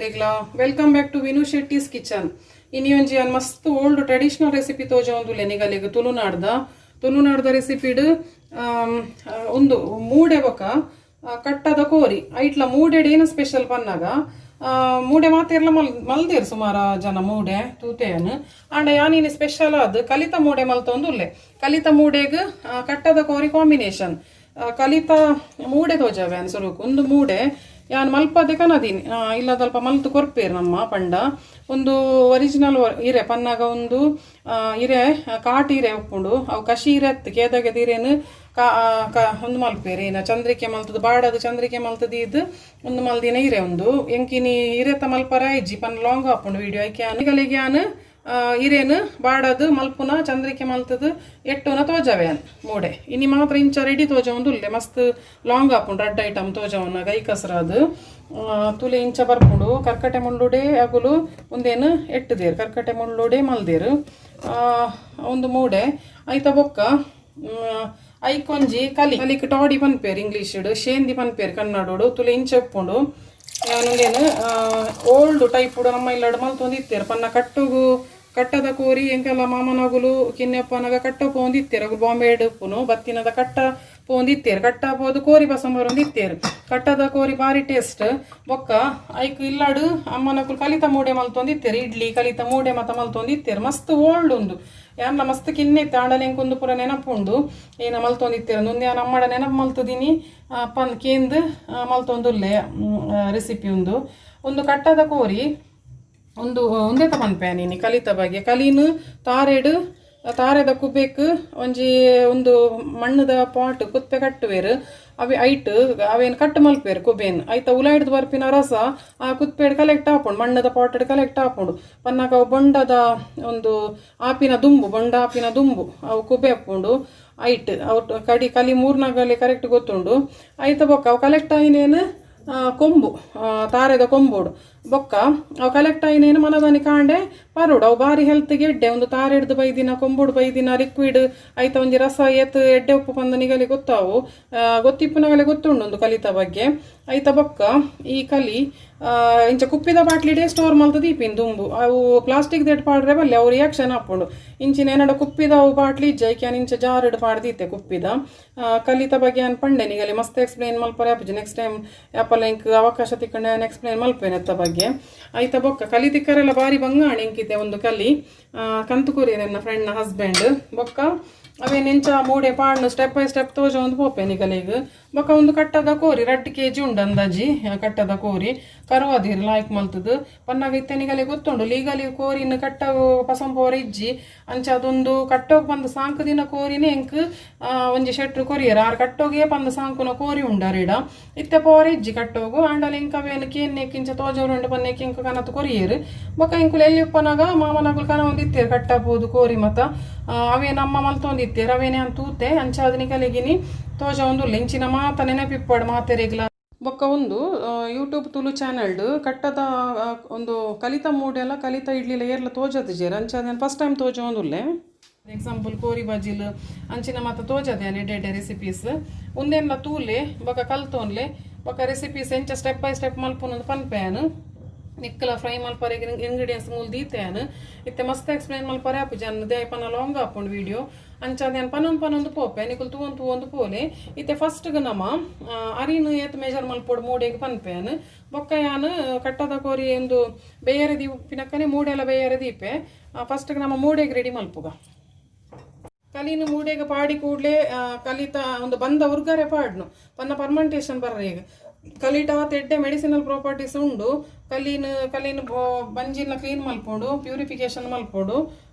ಮಾತೆರೆಗ್ಲಾ welcome back to Vinu Shetty's Kitchen. ಇನಿ ಒಂಜಿ ಯಾನ್ ಮಸ್ತ್ ಓಲ್ಡ್ ಟ್ರೆಡಿಷನಲ್ ರೆಸಿಪಿ ತೋಜೊಂದುಲ್ಲೆ ನಿಗಲಿಗ್. ತುಳುನಾಡ್ದ ತುಳುನಾಡ್ದ ರೆಸಿಪಿಡ್ ಒಂದು ಮೂಡೆ ಬೊಕ ಕಟ್ಟದ ಕೋರಿ. ಐಟ್ಲ ಮೂಡೆಡ್ ಏನು ಸ್ಪೆಷಲ್ ಪನ್ನಾಗ, ಮೂಡೆ ಮಾತೆರ್ಲ ಮಲ್ ಮಲ್ದೇರ್ ಸುಮಾರ ಜನ ಮೂಡೆ ತೂತೆಯನ್. ಆಂಡ ಯಾನಿನಿ ಸ್ಪೆಷಲ್ ಆದ್ ಕಲಿತ ಮೂಡೆ ಮಲ್ತೊಂದುಲ್ಲೆ. ಕಲಿತ ಮೂಡೆಗ್ ಕಟ್ಟದ ಕೋರಿ ಕಾಂಬಿನೇಷನ್. ಕಲಿತ ಮೂಡೆ ತೋಜಾವೆ ಅನ್ ಸುರುಕು. ಒಂದು ಮೂಡೆ ಯಾನ್ ಮಲ್ಪದೆ ಕನದೀನಿ, ಇಲ್ಲದಲ್ಪ ಮಲ್ತು ಕೊರ್ಪೇರು ನಮ್ಮ ಪಂಡ. ಒಂದು ಒರಿಜಿನಲ್ ಇರೆ ಪನ್ನಾಗ ಒಂದು ಇರೆ, ಕಾಟ್ ಇರೆ ಉಪ್ಪುಂಡು. ಅವು ಕಶಿ ಇರೆ ಅತ್ತು, ಕೇದಗೆ ಇರೇನು ಕಾ ಒಂದು ಮಲ್ಪೇರು ಏನ ಚಂದ್ರಿಕೆ ಮಲ್ತದ, ಬಾಡದು ಚಂದ್ರಿಕೆ ಮಲ್ತದ. ಇದು ಒಂದು ಮಲ್ದಿನ ಇರೆ. ಒಂದು ಎಂಕಿನಿ ಇರೆತ ಮಲ್ಪರ ಇಜ್ಜಿ ಪನ್ ಲಾಂಗ್ ಆಪುಂಡು ವಿಡಿಯೋ. ಐಕೆ ಅನಿಗಲಿಗೆ ಯಾನ್ ಇರೇನು ಬಾಡದು ಮಲ್ಪುನ, ಚಂದ್ರಿಕೆ ಮಲ್ತದ ಎಟ್ಟುನ ತೋಜವೆ ಅನ್. ಮೂಡೆ ಇನಿ ಮಾತ್ರ ಇಂಚ ರೆಡಿ ತೋಜ ಒಂದು ಉಲ್ಲೆ. ಮಸ್ತ್ ಲಾಂಗ್ ಆಪುಂಡು ರಡ್ಡ್ ಐಟಮ್ ತೋಜವನ್ನ ಗೈ ಕಸರಾದು. ತುಲೆ ಇಂಚ ಬರ್ಪುಂಡು. ಕರ್ಕಟೆ ಮುಳ್ಳುಡೆ ಅಗುಲು ಒಂದೇನು ಎಟ್ಟುದೇರು, ಕರ್ಕಟೆ ಮುಳ್ಳುಡೆ ಮಲ್ದೇರು. ಒಂದು ಮೂಡೆ ಐತ ಬೊಕ್ಕ ಐಕೊಂಜಿ ಕಲಿ. ಕಲಿಕ್ ಟಾಡಿ ಪನ್ಪೇರು ಇಂಗ್ಲೀಷ್, ಶೇಂದಿ ಪನ್ಪೇರು ಕನ್ನಡೋಡು. ತುಲೆ ಇಂಚ ಉಪ್ಪುಂಡು. ಯಾನುಂದೇನು ಓಲ್ಡ್ ಟೈಪ್ ನಮ್ಮ ಇಲ್ಲಡ್ ಮಲ್ತೊಂದು ಇತ್ತೇರು ಪನ್ನ ಕಟ್ಟುಗು ಕಟ್ಟದ ಕೋರಿ. ಎಂಕೆಲ್ಲ ಮಾಮನಗುಲು ಕಿನ್ಯಪ್ಪನಗ ಕಟ್ಟ ಪೋಂದಿತ್ತೇರು. ಅಗುಲು ಬಾಂಬೆ ಉಪ್ಪುನು ಬತ್ತಿನದ ಕಟ್ಟ ಪೋಂದಿತ್ತೇರು. ಕಟ್ಟ ಪೋದು ಕೋರಿ ಬಸಂಬರೊಂದು ಇತ್ತೇರು. ಕಟ್ಟದ ಕೋರಿ ಬಾರಿ ಟೇಸ್ಟ್. ಬೊಕ್ಕ ಐಕ್ ಇಲ್ಲಾಡು ಅಮ್ಮನಕುಲು ಕಲಿತ ಮೂಡೆ ಮಲ್ತೊಂದಿತ್ತೇರು. ಇಡ್ಲಿ, ಕಲಿತ ಮೂಡೆ ಮತ ಮಲ್ತೊಂದಿತ್ತೇರು. ಮಸ್ತ್ ಓಲ್ಡ್ ಉಂದು. ಯಾನ್ಲ ಮಸ್ತ್ ಕಿನ್ನೆ ಇತ್ತೆ, ಆಂಡಲ ಎಂಕೊಂದು ಪೂರ ನೆನಪುಂಡು ಏನ ಮಲ್ತೊಂದಿತ್ತೇರು. ಒಂದು ಯಾನ್ ಅಮ್ಮಡ ನೆನಪು ಮಲ್ತದಿನಿ ಪನ್ ಕೇಂದ್ ಮಲ್ತೊಂದುಲ್ಲೆ ರೆಸಿಪಿ. ಒಂದು ಒಂದು ಕಟ್ಟದ ಕೋರಿ ಒಂದು ಒಂದೇತ ಪನ್ಪೆ ನೀನಿ ಕಲಿತ ಬಗ್ಗೆ. ಕಲಿನು ತಾರೆಡು, ತಾರೆದ ಕುಬೇಕ್ ಒಂಜಿ ಒಂದು ಮಣ್ಣದ ಪಾಟ್ ಕುತ್ಪೆ ಕಟ್ಟುವೇರು. ಅವೆ ಐಟ್ ಅವೇನು ಕಟ್ ಮಲ್ಪೇರು ಕುಬೇನ್. ಐತ ಉಲಾಯ್ಡ್ದು ಬರ್ಪಿನ ರಸ ಆ ಕುತ್ಪೇಡ್ ಕಲೆಕ್ಟ್ ಆಪುಂಡು, ಮಣ್ಣದ ಪಾಟೆಡ್ ಕಲೆಕ್ಟ್ ಆಪುಂಡು. ಪನ್ನಾಗ ಅವು ಬೊಂಡದ ಒಂದು ಆಪಿನ ದುಂಬು, ಬೊಂಡ ಆಪಿನ ದುಂಬು ಅವು ಕುಬೆ ಆಪುಂಡು. ಐಟ್ ಅವು ಕಡಿ ಕಲಿ ಮೂರ್ನಾಗಲಿ ಕರೆಕ್ಟ್ ಗೊತ್ತುಂಡು. ಐತ ಬೊಕ್ಕ ಅವು ಕಲೆಕ್ಟ್ ಆಯಿನೇನು ಕೊಂಬು, ತಾರೆದ ಕೊಂಬೋಡು. ಬೊಕ್ಕ ಅವು ಕಲೆಕ್ಟ್ ಆಯಿನೇನು ಮನದಾನಿ ಕಾಂಡೆ ಪರೋಡು. ಅವು ಬಾರಿ ಹೆಲ್ತ್ಗೆ ಎಡ್ಡೆ. ಒಂದು ತಾರೆ ಹಿಡ್ದು ಬೈದಿನ, ಕೊಂಬುಡು ಬೈದಿನ ಲಿಕ್ವಿಡ್, ಐತ ಒಂಜಿ ರಸ ಏತ್ ಎಡ್ಡೆ ಉಪ್ಪು ಪಂದ ನಿಗಲಿ ಗೊತ್ತಾವು, ಗೊತ್ತಿಪ್ಪುನಗಲೆ ಗೊತ್ತುಂಡು ಒಂದು ಕಲಿತ ಬಗ್ಗೆ. ಐತ ಬೊಕ್ಕ ಈ ಕಲಿ ಇಂಚ ಕುಪ್ಪಿದ ಬಾಟ್ಲಿಡೇ ಸ್ಟೋರ್ ಮಲ್ತ ದೀಪಿನ ದುಂಬು. ಅವು ಪ್ಲಾಸ್ಟಿಕ್ that ಪಾಡ್ರೆ ಬಲ್ಲೆ, ಅವು ರಿಯಾಕ್ಷನ್ ಆಪುಂಡು. ಇಂಚಿನ ಏನಡ ಕುಪ್ಪಿದ ಅವು ಬಾಟ್ಲಿ ಇಜ್ಜ, ಐಕೆ ಇಂಚ ಜಾರಡ್ ಪಾಡ್ದೀತೆ ಕುಪ್ಪಿದ. ಕಲಿತ ಬಗ್ಗೆ ಅನ್ ಪಂಡೆ ನಿಗಲಿ. ಮಸ್ತ್ ಎಕ್ಸ್ಪ್ಲೈನ್ ಮಲ್ಪರೆ ಆಪುಜಿ. ನೆಕ್ಸ್ಟ್ ಟೈಮ್ ಯಾಪಲ ಇಂಕ್ ಅವಕಾಶ ತಿಕ್ಕಂಡೆ ನಾನು ಎಕ್ಸ್ಪ್ಲೈನ್ ಮಲ್ಪೇನೆ ಎತ್ತ ಬಗ್ಗೆ. ಐತ ಬೊಕ್ಕ ಕಲಿ ತಿಕ್ಕರೆಲ್ಲ ಬಾರಿ ಬಂಗಾಣಿ ಇಂಕಿತೆ. ಒಂದು ಕಲಿ ಕಂತುಕೂರಿ ನನ್ನ ಫ್ರೆಂಡ್ನ ಹಸ್ಬೆಂಡ್. ಬೊಕ್ಕ ಅವೇನೆಂಚ ಮೂಡೆ ಪಾಡ್ನು ಸ್ಟೆಪ್ ಬೈ ಸ್ಟೆಪ್ ತೋಜ ಒಂದು ಪೋಪೆ ನಿಗಲಿಗ್. ಬೊಕ್ಕ ಒಂದು ಕಟ್ಟದ ಕೋರಿ 2 ಕೆಜಿ ಉಂಡು ಅಂದಾಜಿ. ಕಟ್ಟದ ಕೋರಿ ಕರುವಾದಿರ್ ಲಾಯ್ಕ್ ಮಲ್ತದು. ಪನ್ನಾಗ ಇತ್ತೆ ನಿಗಲಿ ಗೊತ್ತುಂಡು, ಲೀಗಲಿ ಕೋರಿನ ಕಟ್ಟ ಪಸಂಪೋರ ಇಜ್ಜಿ. ಅಂಚ ಅದೊಂದು ಕಟ್ಟೋಗ್ ಬಂದು ಸಾಂಕು ದಿನ ಕೋರಿನೇ ಎಂಕ್ ಒಂಜಿ ಶೆಟ್ರು ಕೊರಿಯರ್. ಆರ್ ಕಟ್ಟೋಗೆ ಪಂದು ಸಾಂಕುನ ಕೋರಿ ಉಂಡು ಅರಿಡ. ಇತ್ತೆ ಪೋರ ಇಜ್ಜಿ ಕಟ್ಟೋಗು. ಆಂಡಲ ಇಂಕ ಅವೇನು ಕೇನ್ನೆ ಕಿಂಚ ತೋಜೋರು ಉಂಡು ಪನ್ನೆ ಇಂಕ ಕನತು ಕೊರಿಯರ್. ಬೊಕ್ಕ ಇಂಕುಲು ಎಲ್ಲಿ ಉಪ್ಪನಾಗ ಮಾಮನಗುಲು ಕನ ಒಂದು ಇತ್ತೇರು ಕಟ್ಟಬೋದು ಕೋರಿ ಮತ. ಅವೇ ನಮ್ಮ ಮಲ್ತೊಂದಿತ್ತೇರು, ಅವೇನೆ ಅಂತ ತೂತೆ. ಅಂಚ ಅದನ್ನ ಕಲಿಗಿನಿ ತೋಜ ಒಂದು ಇಂಚಿನ ಮಾತ ನೆನಪಿಪ್ಪಾಡು ಮಾತೆರೆಗ್ಲ. ಬೊಕ್ಕ ಒಂದು ಯೂಟ್ಯೂಬ್ ತುಳು ಚಾನೆಲ್ಡ್ ಕಟ್ಟದ ಒಂದು ಕಲಿತ ಮೂಡೆಲ್ಲ, ಕಲಿತ ಇಡ್ಲಿಲ್ಲ ಏರ್ಲ ತೋಜದಿಜೇರ್. ಅಂಚ ಅದನ್ನು ಫಸ್ಟ್ ಟೈಮ್ ತೋಜ ಒಂದುಲ್ಲೆ. ಎಕ್ಸಾಂಪಲ್ ಕೋರಿ ಬಜಿಲ್ ಅಂಚಿನ ಮಾತ ತೋಜದೆ ಎಡ್ಡೆ ಎಡ್ಡೆ ರೆಸಿಪೀಸ್. ಉಂದೆನ್ಲ ತೂಲೆ, ಬೊಕ್ಕ ಕಲ್ತೋನ್ಲೆ. ಬೊಕ್ಕ ರೆಸಿಪೀಸ್ ಎಂಚ ಸ್ಟೆಪ್ ಬೈ ಸ್ಟೆಪ್ ಮಲ್ಪುನೊಂದು ಪನ್ಪೆಯಾನು. ನಿಕ್ಕಲ ಫ್ರೈ ಮಲ್ಪರೆಗ್ ಇಂಗ್ರೀಡಿಯೆಂಟ್ಸ್ ಮೂಲ್ ದೀತೆಯಾನು. ಇತ್ತೆ ಮಸ್ತ್ ಎಕ್ಸ್ಪ್ಲೈನ್ ಮಲ್ಪರೆ ಆಪುಜಿ ಅನ್ನ ದೇಪ ಲಾಂಗ್ ಆಪುಂಡು ವಿಡಿಯೋ. ಅಂಚ ಅದೇನು ಪನೊಂದು ಪನೊಂದು ಪೋಪೆ, ನಿಕುಲು ತೂವೊಂದು ತೂವೊಂದು ಪೋಲೆ. ಇತ್ತೆ ಫಸ್ಟ್ಗೆ ನಮ್ಮ ಅರಿನು ಏತ್ ಮೆಜರ್ ಮಲ್ಪೊಡು ಮೂಡೆಗ್ ಪನ್ಪೆಯಾನು. ಬೊಕ್ಕ ಯಾನು ಕಟ್ಟದ ಕೋರಿ ಒಂದು ಬೇಯರೆ ದೀಪಿನಕ್ಕನೆ ಮೂಡೆಲ್ಲ ಬೇಯರೆ ದೀಪೆ. ಫಸ್ಟ್ಗೆ ನಮ್ಮ ಮೂಡೆಗೆ ರೆಡಿ ಮಲ್ಪುಗ. ಕಲಿನ ಮೂಡೆಗೆ ಪಾಡಿ ಕೂಡ್ಲೆ ಕಲಿತ ಒಂದು ಬಂದ ಉರ್ಗರೆ ಪಾಡ್ನು ಪನ್ನ ಪರ್ಮಂಟೇಷನ್ ಬರ್ರ. ಈಗ ಕಲಿಟ ಎಡ್ಡೆ ಮೆಡಿಸಿನಲ್ ಪ್ರಾಪರ್ಟೀಸ್ ಉಂಡು. ಕಲಿನ ಕಲಿನ ಬಂಜಿನ ಕ್ಲೀನ್ ಮಲ್ಪೊಡು, ಪ್ಯೂರಿಫಿಕೇಶನ್ ಮಲ್ಪೊಡು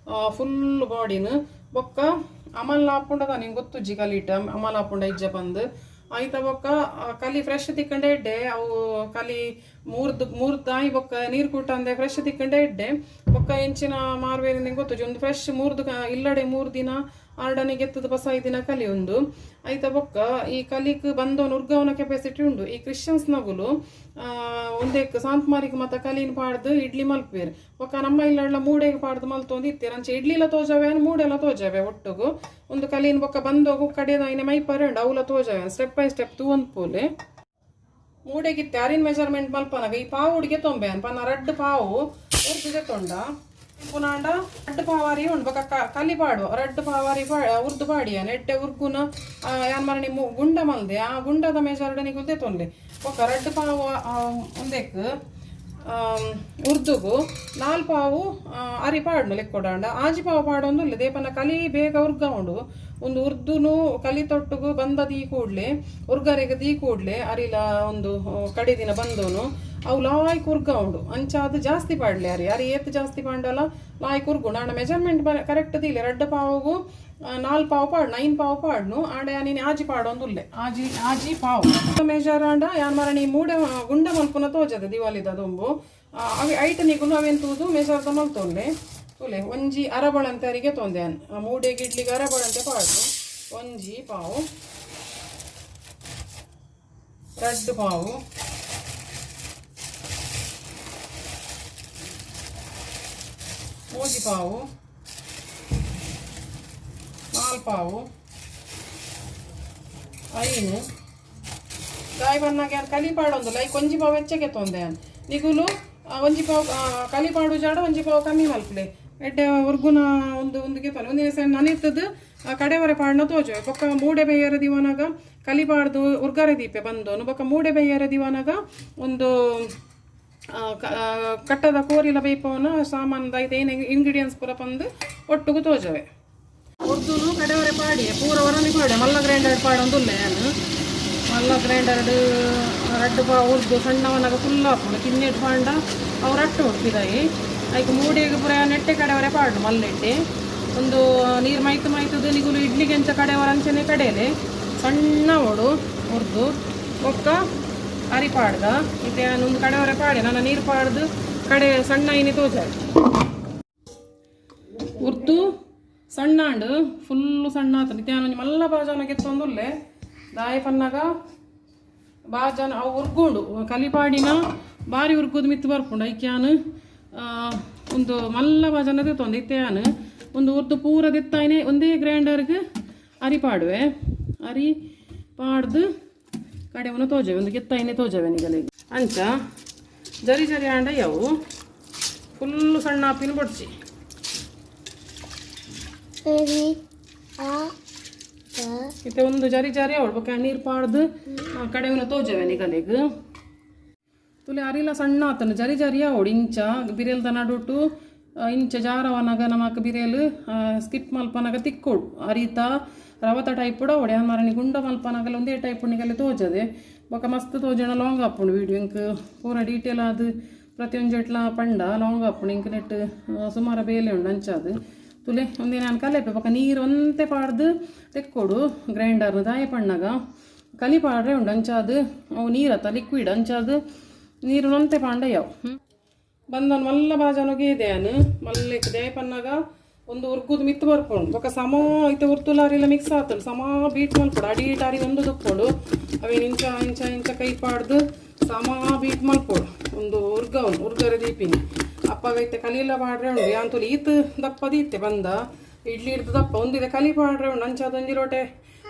ಫುಲ್ ಬಾಡಿನ. ಬೊಕ್ಕ ಅಮಲ್ ಆಪುಂಡದ ನಿಂಗೆ ಗೊತ್ತುಜ್ಜಿ ಕಲಿಟ ಅಮಲ್ ಆಪುಂಡ ಇಜ್ಜ ಬಂದು. ಆಯ್ತ ಬೊಕ್ಕ ಕಲಿ ಫ್ರೆಶ್ ತಿಕ್ಕಂಡೆ ಎಡ್ಡೆ. ಅವು ಕಲಿ ಮೂರ್ದು ಮೂರ್ದು ತಾಯಿ ಬೊಕ್ಕ ನೀರು ಕೂಟಂದೆ ಫ್ರೆಶ್ ತಿಕ್ಕಂಡೆ ಎಡ್ಡೆ. ಬೊಕ್ಕ ಎಂಚಿನ ಮಾರ್ವೇರಿ ನಿಂಗೆ ಗೊತ್ತುಜ್ಜಿ. ಒಂದು ಫ್ರೆಶ್ ಮೂರ್ದು ಇಲ್ಲಡೆ 3 ದಿನ ಆರ್ಡನಿಗೆ ಎತ್ತದ ಬಸ ದಿನ ಕಲಿ ಉಂದು. ಆಯ್ತ ಬೊಕ್ಕ ಈ ಕಲಿಕ್ ಬಂದವನು ಉರ್ಗವನ ಕೆಪಾಸಿಟಿ ಉಂಡು. ಈ ಕ್ರಿಶ್ಚಿಯನ್ಸ್ ನಗುಲು ಒಂದೇ ಸಾಂತ್ಮಾರಿಗೆ ಮತ್ತ ಕಲಿನ ಪಾಡ್ದು ಇಡ್ಲಿ ಮಲ್ಪೇರು. ಬೊಕ್ಕ ನಮ್ಮ ಇಲ್ಲಡ್ಲ ಮೂಡೆಗೆ ಪಾಡ್ದು ಮಲ್ತೊಂದು ಇತ್ತೀರ. ಅಂಚೆ ಇಡ್ಲಿಲ ತೋಜವೆ, ಮೂಡೆಲ್ಲ ತೋಜವೆ ಒಟ್ಟುಗು. ಒಂದು ಕಲಿನ ಬೊಕ್ಕ ಬಂದೋಗು ಕಡೆದ ಐನೆ ಮೈ ಪರಂಡು ಅವಲ ತೋಜವೆ. ಸ್ಟೆಪ್ ಬೈ ಸ್ಟೆಪ್ ತೂವೊಂದು ಪೋಲೆ. ಮೂಡೆಗಿತ್ತೆ ಅರಿನ್ ಮೆಜರ್ಮೆಂಟ್ ಮಲ್ಪನಗ ಈ ಪಾವು ಉಡಿಗೆ ತೊಂಬೆ ಪನ್ನ ರಡ್ಡ್ ಪಾವು ಉರ್ದು ತೊಂಡ ಪುನಾಂಡ ರಡ್ಡ್ ಪಾವಾರಿ ಉಂಡು. ಬೊಕ ಕಲಿ ಪಾಡುವ ರಡ್ಡ್ ಪಾವಾರಿ ಉರ್ದು ಪಾಡಿಯ ನೆಟ್ಟೆ ಉರ್ಗುನ ಯಾನ್ ಮರಣಿ ಗುಂಡ ಮಲ್ದೆ ಆ ಗುಂಡದ ಮೆಜರ್ಡ್ ನಿಗುಲ್ದೆ ತೊಂದೆ. ಬೊಕ ರಡ್ಡ್ ಪಾವು ಒಂದೆಕ್ ಉರ್ದುಗು 4 ಪಾವು ಅರಿ ಪಾಡ್ನು ಲೆಕ್ಕೊಡಾಂಡ 6 ಪಾವು ಪಾಡೊಂದುಲ್ಲೆ. ದೇಪನ ಕಲಿ ಬೇಗ ಉರ್ಗ ಉಂಡು. ಒಂದು ಉರ್ದುನು ಕಲಿ ತೊಟ್ಟುಗು ಬಂದ ದೀ ಕೂಡ್ಲೆ ಉರ್ಗರೆಗ್ ದೀ ಕೂಡ್ಲೆ ಅರಿಲ ಒಂದು ಕಡೆ ದಿನ ಬಂದೋನು ಅವು ಲಾಯ್ ಕುರ್ಗ ಉಂಡು. ಅಂಚಾದ್ ಜಾಸ್ತಿ ಪಾಡ್ಲೆ ಅರಿ ಅರಿ ಏತ್ ಜಾಸ್ತಿ ಪಾಂಡಲ ಲಾಯ್ ಕುರ್ಗುಂಡು. ಆಂಡ ಮೆಜರ್ಮೆಂಟ್ ಕರೆಕ್ಟ್ ದೀಲೆ 2 ಪಾವುಗು 4 ಪಾವು ಪಾಡ್ನು 5 ಪಾವು ಪಾಡ್ನು. ಆಂಡ ಯಾನಿನಿ 6 ಪಾಡೊಂದುಲ್ಲೆ 6 ಪಾವು ಮೇಜರ್. ಆಂಡ ಯಾನ್ ಮರಣಿ ಮೂಡೆ ಗುಂಡ ಮಲ್ಪುನ ತೋಜದೆ ದಿವಾಲಿದ ದೊಂಬು ಅವೆ ಐಟ್ ನಿಗುಲು ಅವೇನ್ ತೂದು ಮೇಜರ್ದ ಮಲ್ತೊಂಡೆ ತೂಲೆ. ಒಂಜಿ ಅರಬಳಂತೆ ಅರಿಗೆ ತೊಂದೆ ಮೂಡೆಗೆ ಇಡ್ಲಿಗೆ ಅರಬಳಂತೆ ಪಾಡ್ನು. 1 ಪಾವು 2 ಪಾವು 3 ಪಾವು 4 ಪಾವು 5 ದಾಯಿ ಬನ್ನಾಗ ಯಾನ್ ಕಲಿ ಪಾಡೊಂದುಲ್ಲ. ಐಕ್ 1 ಪಾವು ಹೆಚ್ಚಗೆ ತೊಂದೆ ಯಾನ್. ನಿಗುಲು 1 ಪಾವು ಕಲಿ ಪಾಡು ಜಾಡ 1 ಪಾವು ಕಮ್ಮಿ ಮಲ್ಪಲೆ ಎಡ್ಡೆ ಉರ್ಗುನ ಒಂದು ಒಂದಿಗೆ ತೊಂದೆ. ಒಂದಿನ ನನಿತ್ತದು ಕಡೆವರೆ ಪಾಡ್ನ ತೋಜೆ. ಬೊಕ್ಕ ಮೂಡೆ ಬೇಯರ ದಿವನಾಗ ಕಲಿ ಪಾಡ್ದು ಉರ್ಗಾರೆ ದೀಪೆ ಬಂದೋನು. ಬೊಕ್ಕ ಮೂಡೆ ಬೇಯರ ದಿವನಾಗ ಒಂದು ಕಟ್ಟದ ಕೋರಿಲ ಬೇಪವನ ಸಾಮಾನ್ದ ಐತೆ ಏನು ಇಂಗ್ರೀಡಿಯೆಂಟ್ಸ್ ಪೂರ ಪಂದು ಒಟ್ಟುಗು ತೋಜವೆ. ಉರ್ದುನು ಕಡೆವರೆ ಪಾಡಿಯೆ ಪೂರ ವರನಿ ಪಾಡೆ ಮಲ್ಲ ಗ್ರೈಂಡರ್ ಪಾಡೊಂದುಲ್ಲೆ ಯಾನು. ಮಲ್ಲ ಗ್ರೈಂಡರ್ಡ್ ರಡ್ಡು ಪಾ ಉರ್ದು ಸಣ್ಣವನಾಗ ಫುಲ್ ಆಪುಂಡು. ಕಿನ್ನೆಟ್ ಪಾಂಡ ಅವು ರಟ್ಟು ಉಡ್ಪಿದಾಯಿ ಐಕ್ ಮೂಡೆಗ್ ಪೂರ ನೆಟ್ಟೆ ಕಡೆವರೆ ಪಾಡು ಮಲ್ಲೆಟ್ಟೆ ಒಂದು ನೀರು ಮೈತು ಮೈತದು ನಿಗುಲು ಇಡ್ಲಿಗೆ ಎಂಚ ಕಡೆವರ ಅಂಚನೆ ಕಡೆಯಲೆ ಸಣ್ಣ ಓಡು ಉರ್ದು. ಬೊಕ್ಕ ಅರಿ ಪಾಡ್ದ ಇತ್ತೆ ಒಂದು ಕಡೆವರೆ ಪಾಡೆ ನನ್ನ ನೀರು ಪಾಡ್ದು ಕಡೆ ಸಣ್ಣ ಐನಿ ತೋಜಾರೆ. ಉರ್ದು ಸಣ್ಣ ಅಂಡು ಫುಲ್ಲು ಸಣ್ಣ ಆತನ. ಇತ್ತೆ ಒಂಜಿ ಮಲ್ಲ ಬಾಜಾನ ಕೆತ್ತೊಂದುಲ್ಲೆ. ದಾಯ ಪನ್ನಾಗ ಬಾಜನ ಅವು ಉರ್ಗುಂಡು ಕಲಿಪಾಡಿನ ಬಾರಿ ಉರ್ಗುದು ಮಿತ್ತು ಬರ್ಪುಂಡು. ಐಕ್ ಯಾನ್ ಒಂದು ಮಲ್ಲ ಬಾಜನ ದೆತ್ತೊಂದು. ಇತ್ತೆ ಯಾನ್ ಒಂದು ಉರ್ದು ಪೂರ ದೆತ್ತಾಯಿನೆ ಒಂದೇ ಗ್ರೈಂಡರ್ಗ್ ಅರಿ ಪಾಡುವೆ. ಅರಿ ಪಾಡ್ದು ಕಡೆವನು ತೋಜವೆ ಒಂದು ಗೆತ್ತಾಯಿನೆ ತೋಜವೆ ನಿಗಲಿಗೆ. ಅಂಚ ಜರಿ ಜರಿ ಆಂಡ ಅವು ಫುಲ್ಲು ಸಣ್ಣ ಆಪಿನ ಬೊಡ್ಚಿ. ಇತ್ತೆ ಒಂದು ಜರಿ ಜರಿ ಅವಳು ಬೊಕ್ಕ ನೀರು ಪಾಡ್ದು ಕಡೆವನ ತೋಜವೆ ನಿಗಲಿಗ್. ತುಲೆ ಅರಿಲ ಸಣ್ಣ ಆತನ ಜರಿ ಜರಿ ಅವಳು ಇಂಚ ಬಿರೆಲ್ದ ನಡುಟು ಇಂಚ ಜಾರವನಾಗ ನಮಕ್ ಬಿರೆಲ್ ಸ್ಕಿಪ್ ಮಲ್ಪನಾಗ ತಿಕ್ಕೋಡು ಅರಿತ ರವತ ಟೈಪ್ ಕೂಡ ಅವಡೆ ಮರಣಿ ಗುಂಡ ಮಲ್ಪನಾಗಲ ಒಂದೇ ಟೈಪ್ ನಿಗಲೆ ತೋಜದೆ. ಬೊಕ ಮಸ್ತ್ ತೋಜಣ ಲಾಂಗ್ ಆಪುಂಡು ವೀಡಿಯೋ. ಇಂಕ್ ಪೂರ ಡೀಟೇಲ್ ಆದ್ ಪ್ರತಿಯೊಂಜೆಟ್ಲ ಪಂಡ ಲಾಂಗ್ ಆಪುಂಡು. ಇಂಕ್ ನೆಟ್ ಸುಮಾರ ಬೇಲೆ ಉಂಡು ಅಂಚಾದ್ ತುಲೆ ಒಂದೇ ನಾನು ಕಲೆಪೆ. ಬೊಕ ನೀರು ಒಂತೆ ಪಾಡ್ದು ತೆಕ್ಕೊಡು ಗ್ರೈಂಡರ್. ದಾಯ ಪಣ್ಣಗ ಕಲಿ ಪಾಡ್ರೆ ಉಂಡು ಅಂಚಾದ್ ಅವು ನೀರತ್ತ ಲಿಕ್ವಿಡ್ ಅಂಚಾದ್ ನೀರು ಒಂತೆ ಪಾಂಡ ಯಾವು ಬಂದನ್ ಮಲ್ಲ ಬಾಜನಗೆ ಇದೆ ಯಾನು ಮಲ್ಲೆಕ್ ದಾಯ ಪನ್ನಾಗ ಒಂದು ಉರ್ಗುದು ಮಿತ್ತು ಬರ್ಪುಂಡು. ಬೊಕ ಸಮ ಇತ್ತೆ ಉರ್ತುಲಾರಿಲ ಮಿಕ್ಸ್ ಆತುಂಡು. ಸಮ ಬೀಟ್ ಮಲ್ಪೊಡು ಅಡಿ ಅರಿ ಒಂದು ದುಪ್ಪೊಡು ಅವೇನು ಇಂಚ ಇಂಚ ಇಂಚ ಕೈ ಪಾಡ್ದು ಸಮ ಬೀಟ್ ಮಲ್ಪೊಡು. ಒಂದು ಉರ್ಗವನು ಉರ್ಗರೆ ದೀಪಿನಿ ಅಪ್ಪಗ ಇತ್ತೆ ಕಲಿಲ ಪಾಡ್ರೆ ಉಂಡು. ಯಾನ್ ತೂಲಿ ಈತ್ ದಪ್ಪದ ಇತ್ತೆ ಬಂದ ಇಡ್ಲಿ ಹಿಡ್ದು ದಪ್ಪ ಒಂದಿದೆ ಕಲಿ ಪಾಡ್ರೆ ಉಂಡು. ಅಂಚಾದ ಒಂಜಿ ಲೋಟೆ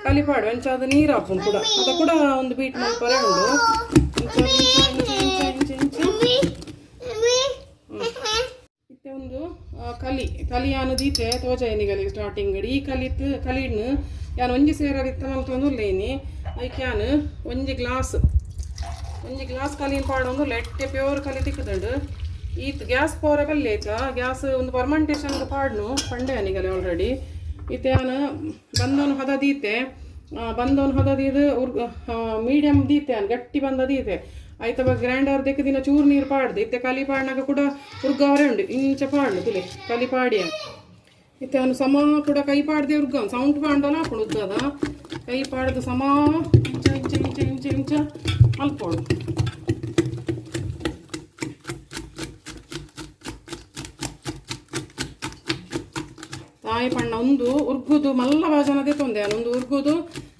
ಕಲಿ ಪಾಡು ಅಂಚಾದ ನೀರು ಹಾಪುಂಡು ಕೂಡ ಅದ ಕೂಡ ಒಂದು ಬೀಟ್ ಮಲ್ಪರೆ ಉಂಡು. ಇಂಚ ಇಂಚ ಇಂಚ ಇಂಚ ಇಂಚ ಇತ್ತೆ ಒಂದು ಕಲಿ ಕಲಿ ಯಾನು ದೀತೆ ತೋಜಾಯಿನಿಗಲಿ ಸ್ಟಾರ್ಟಿಂಗ್. ಈ ಕಲಿತ್ ಕಲಿಡ್ನು ಯಾನ್ ಒಂಜಿ ಸೇರರಿತ್ತ ಮಲ್ತೊಂದುಲ್ಲೇನಿ. ಐಕ್ ಯಾನ್ ಒಂಜಿ ಗ್ಲಾಸ್ ಕಲಿನ್ ಪಾಡೊಂದು ಎಟ್ಟೆ ಪ್ಯೂರ್ ಕಲಿ ತಿಕ್ಕುದುಂಡು. ಈತ್ ಗ್ಯಾಸ್ ಪೋರೆ ಬಲ್ಲೆ ಆಯ್ತಾ ಗ್ಯಾಸ್ ಒಂದು ಫರ್ಮೆಂಟೇಷನ್ ಪಾಡ್ನು ಪಂಡೆ ಯಾನಿಗಲೆ ಆಲ್ರೆಡಿ. ಇತ್ತೆ ಯಾನ್ ಬಂದವನು ಹದ ದೀತೆ ಬಂದವನು ಹದ ದೀದು ಉರ್ ಮೀಡಿಯಂ ದೀತೆ ಯಾನ್ ಗಟ್ಟಿ ಬಂದ ದೀತೆ ಆಯ್ತ. ಗ್ರೈಂಡರ್ ದೆಕ್ಕ ದಿನ ಚೂರು ನೀರು ಪಾಡ್ದು ಇತ್ತೆ ಕಲಿ ಪಾಡ್ನಾಗ ಕೂಡ ಉರ್ಗವರೆ ಉಂಡು. ಇಂಚ ಪಾಡ್ನು ತುಲೆ ಕಲಿ ಪಾಡಿಯ. ಇತ್ತೆ ಅವನು ಸಮ ಕೂಡ ಕೈ ಪಾಡ್ದೆ ಉರ್ಗ ಸೌಂಟ್ ಪಾಂಡಲ ಹಾಕೊಂಡು ಉದ್ದದ ಕೈ ಪಾಡ್ದು ಸಮ ಇಂಚ ಇಂಚ ಇಂಚ ಇಂಚ ಇಂಚ ಮಲ್ಪೋಡು. ತಾಯಿ ಪಣ್ಣ ಒಂದು ಉರ್ಗುದು ಮಲ್ಲ ಬಾಜನದೇ ತೊಂದೆ ಒಂದು ಉರ್ಗುದು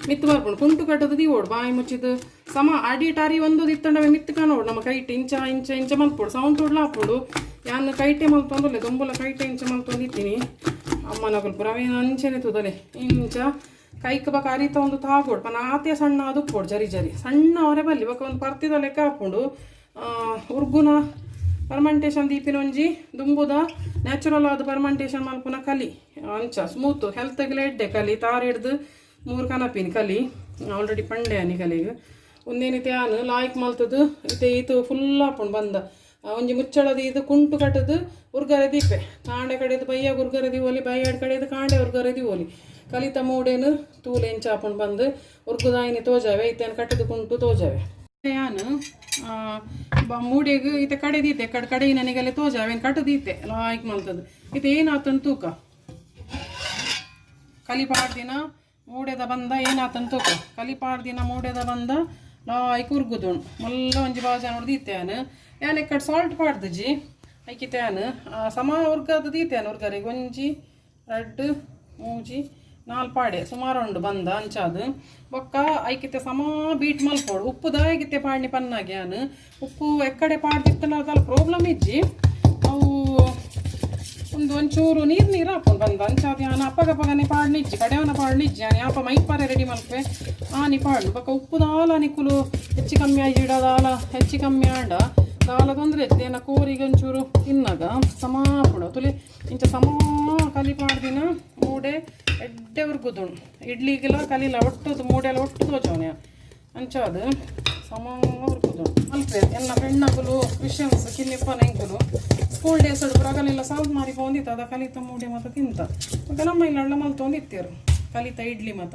ಮಿತ್ತು ಬರ್ಪುಂಡು. ಕುಂಟು ಕಟ್ಟದು ದೀವೋಡು ಬಾಯಿ ಮುಚ್ಚಿದ್ದು ಸಮ ಅಡಿ ಟಾರಿ ಒಂದು ದಿತ್ತಂಡವೆ ಮಿತ್ತು ಕಾಣೋಡು. ನಮ್ಮ ಕೈಟ್ ಇಂಚ ಇಂಚ ಇಂಚ ಮಲ್ಪೋಡು ಸೌಂಡ್ ಉಡ್ಲ ಹಾಪುಂಡು. ಯಾನ್ ಕೈಟೆ ಮಲ್ತೊಂದುಲ್ಲೆ ದೊಂಬುಲ ಕೈಟೆ ಇಂಚ ಮಲ್ತೊಂದಿತ್ತೀನಿ. ಅಮ್ಮನ ಪುರ ಅವೇನು ಅಂಚೆನೆ ತೂದಲೆ ಇಂಚ ಕೈಕ್ ಬೊಕ ಅರಿತ ಒಂದು ತಾಗೋಡು ಪನ ಆತೆ ಸಣ್ಣ ಅದು ಉಪ್ಪೋಡು ಜರಿ ಜರಿ ಸಣ್ಣ ಅವರೇ ಬಲ್ಲಿ ಬೊಕ ಒಂದು ಪರ್ತಿದ ಲೆಕ್ಕ ಹಾಪುಂಡು. ಉರ್ಗುನ ಪರ್ಮಂಟೇಷನ್ ದೀಪಿನ ಒಂಜಿ ದುಂಬುದ ನ್ಯಾಚುರಲ್ ಆದ ಪರ್ಮಂಟೇಷನ್ ಮಲ್ಪುನ ಕಲಿ ಅಂಚ ಸ್ಮೂತ್ ಹೆಲ್ತ್ಗೆಲ್ಲ ಎಡ್ಡೆ ಕಲಿ. ತಾರು ಹಿಡ್ದು ಮೂರು ಕನಪಿನ ಕಲಿ ಆಲ್ರೆಡಿ ಪಂಡೆ ಅನಿ ಕಲಿಗೆ ಒಂದೇನಿತೆ ಆನ್ ಲಾಯ್ಕ್ ಮಲ್ತದು. ಇತ್ತೆ ಈತು ಫುಲ್ ಆಪುಂಡು ಬಂದ. ಒಂಜಿ ಮುಚ್ಚಳದ ಇದು ಕುಂಟು ಕಟ್ಟದು ಉರ್ಗರೆ ದೀಪೆ. ಕಾಂಡೆ ಕಡೆದು ಬಯ್ಯ ಉರ್ಗರೆ ದೀವೊಲಿ, ಬಯ್ಯಾಡ್ ಕಡೆದು ಕಾಂಡೆ ಉರ್ಗರೆ ದೀವೊಲಿ. ಕಲಿತ ಮೂಡೇನು ತೂಲೆ ಎಂಚ ಆಪುಂಡು ಬಂದು ಉರ್ಗುದಾಯಿನಿ ತೋಜಾವೆ. ಇತ್ತೇನು ಕಟ್ಟದು ಕುಂಟು ತೋಜಾವೆ. ಯಾನು ಮೂಡೆಗ್ ಇತ್ತೆ ಕಡೆ ದೀತೆ ಕಡೆ ಕಡೆ ನನಗೆಲ್ಲ ತೋಜಾವೆ. ಕಟ್ಟದೀತೆ ಲಾಯ್ಕ್ ಮಲ್ತದು. ಇತ್ತೆ ಏನಾತನ್ ತೂಕ. ಕಲಿ ಪಾಡ್ದಿನ ಮೂಡೆದ ಬಂದ ಏನಾತನ್ ತೂಕ. ಕಲಿ ಪಾಡ್ದಿನ ಮೂಡೆದ ಬಂದ ಲಾಯ್ಕ್ ಉರ್ಗುದುಂಡು. ಮಲ್ಲ ಒಂಜಿ ಬಾಜ ನೋಡ್ದೀತೆ. ಯಾನು ಯಾನ್ ಎಕ್ಕಡ್ ಸಾಲ್ಟ್ ಪಾಡ್ದಜಿ ಐಕಿತೆ. ಯಾನ್ ಸಮ ಉರ್ಗದ ದೀತೆ. ಯಾನ್ ಉರ್ಗರಿಗೆ ಒಂಜಿ, ರಡ್ಡ್, ಮೂಜಿ, ನಾಲ್ ಪಾಡೆ ಸುಮಾರು ಉಂಡು ಬಂದ ಅಂಚಾದು. ಬೊಕ್ಕ ಐಕಿತೆ ಸಮ ಬೀಟ್ ಮಲ್ಪೋಡು. ಉಪ್ಪು ದಾಯಗಿತ್ತೆ ಪಾಡ್ನಿ ಪನ್ನಾಗೆ ಯಾನ್ ಉಪ್ಪು ಎಕ್ಕಡೆ ಪಾಡ್ದಿತ್ತಲ್ಲ, ಅದಲ್ಲ ಪ್ರಾಬ್ಲಮ್ ಇಜ್ಜಿ. ಅವು ಒಂದು ಒಂಚೂರು ನೀರು ನೀರು ಹಾಕೊಂಡು ಬಂದ ಅಂಚಾದ. ಯಾನ್ ಅಪ್ಪಗ ಪಗನೆ ಪಾಡ್ನಿಜ್ಜಿ, ಕಡೆಯವನ ಪಾಡ್ನಿಜ್ಜಿ. ಯಾನ್ ಯಾಪ ಮೈಪಾರೆ ರೆಡಿ ಮಲ್ಪೆ ಆನಿ ಪಾಡ್ನು. ಬೊಕ್ಕ ಉಪ್ಪು ದಾಲ ನಿಕುಲು ಹೆಚ್ಚು ಕಮ್ಮಿ ಆಯಿ ದಾಲ ಹೆಚ್ಚು ಕಮ್ಮಿ ಆಂಡ ದಾಲ ತೊಂದರೆ ಇಜ್ಜಿ. ಕೋರಿಗೆ ಒಂಚೂರು ತಿನ್ನಾಗ ಸಮ ಹಾಪುಂಡು ತುಲಿ. ಇಂಚ ಸಮ ಕಲಿ ಪಾಡ್ದಿನ ಮೂಡೆ ಎಡ್ಡೆ ಉರ್ಗುದುಂಡು. ಇಡ್ಲಿಗೆಲ್ಲ ಕಲಿಲ ಒಟ್ಟುದು ಮೂಡೆಲ್ಲ ಒಟ್ಟು ತೋಜವನೆ ಅಂಚಾದು ಸಮ ಉರ್ಗುದುಂಡು. ಅಲ್ಪೆ ಎಲ್ಲ ಫ್ರೆಂಡ್ನಕುಲು, ಕ್ರಿಶ್ಚಿಯನ್ಸ್ ಕಿನ್ನಿಪ್ಪನ ಎಂಕುಲು ಸ್ಕೂಲ್ ಡೇಸ್ ಪ್ರಗಲೆಲ್ಲ ಸಾಲ್ಟ್ ಮಾರಿ ಪೋಂದಿತ್ತು. ಅದ ಕಲಿತ ಮೂಡೆ ಮಾತ ತಿಂತ. ಮತ್ತೆ ನಮ್ಮ ಇಲ್ಲ ಮಲ್ತೊಂದಿತ್ತೇರು ಕಲಿತ ಇಡ್ಲಿ ಮಾತ.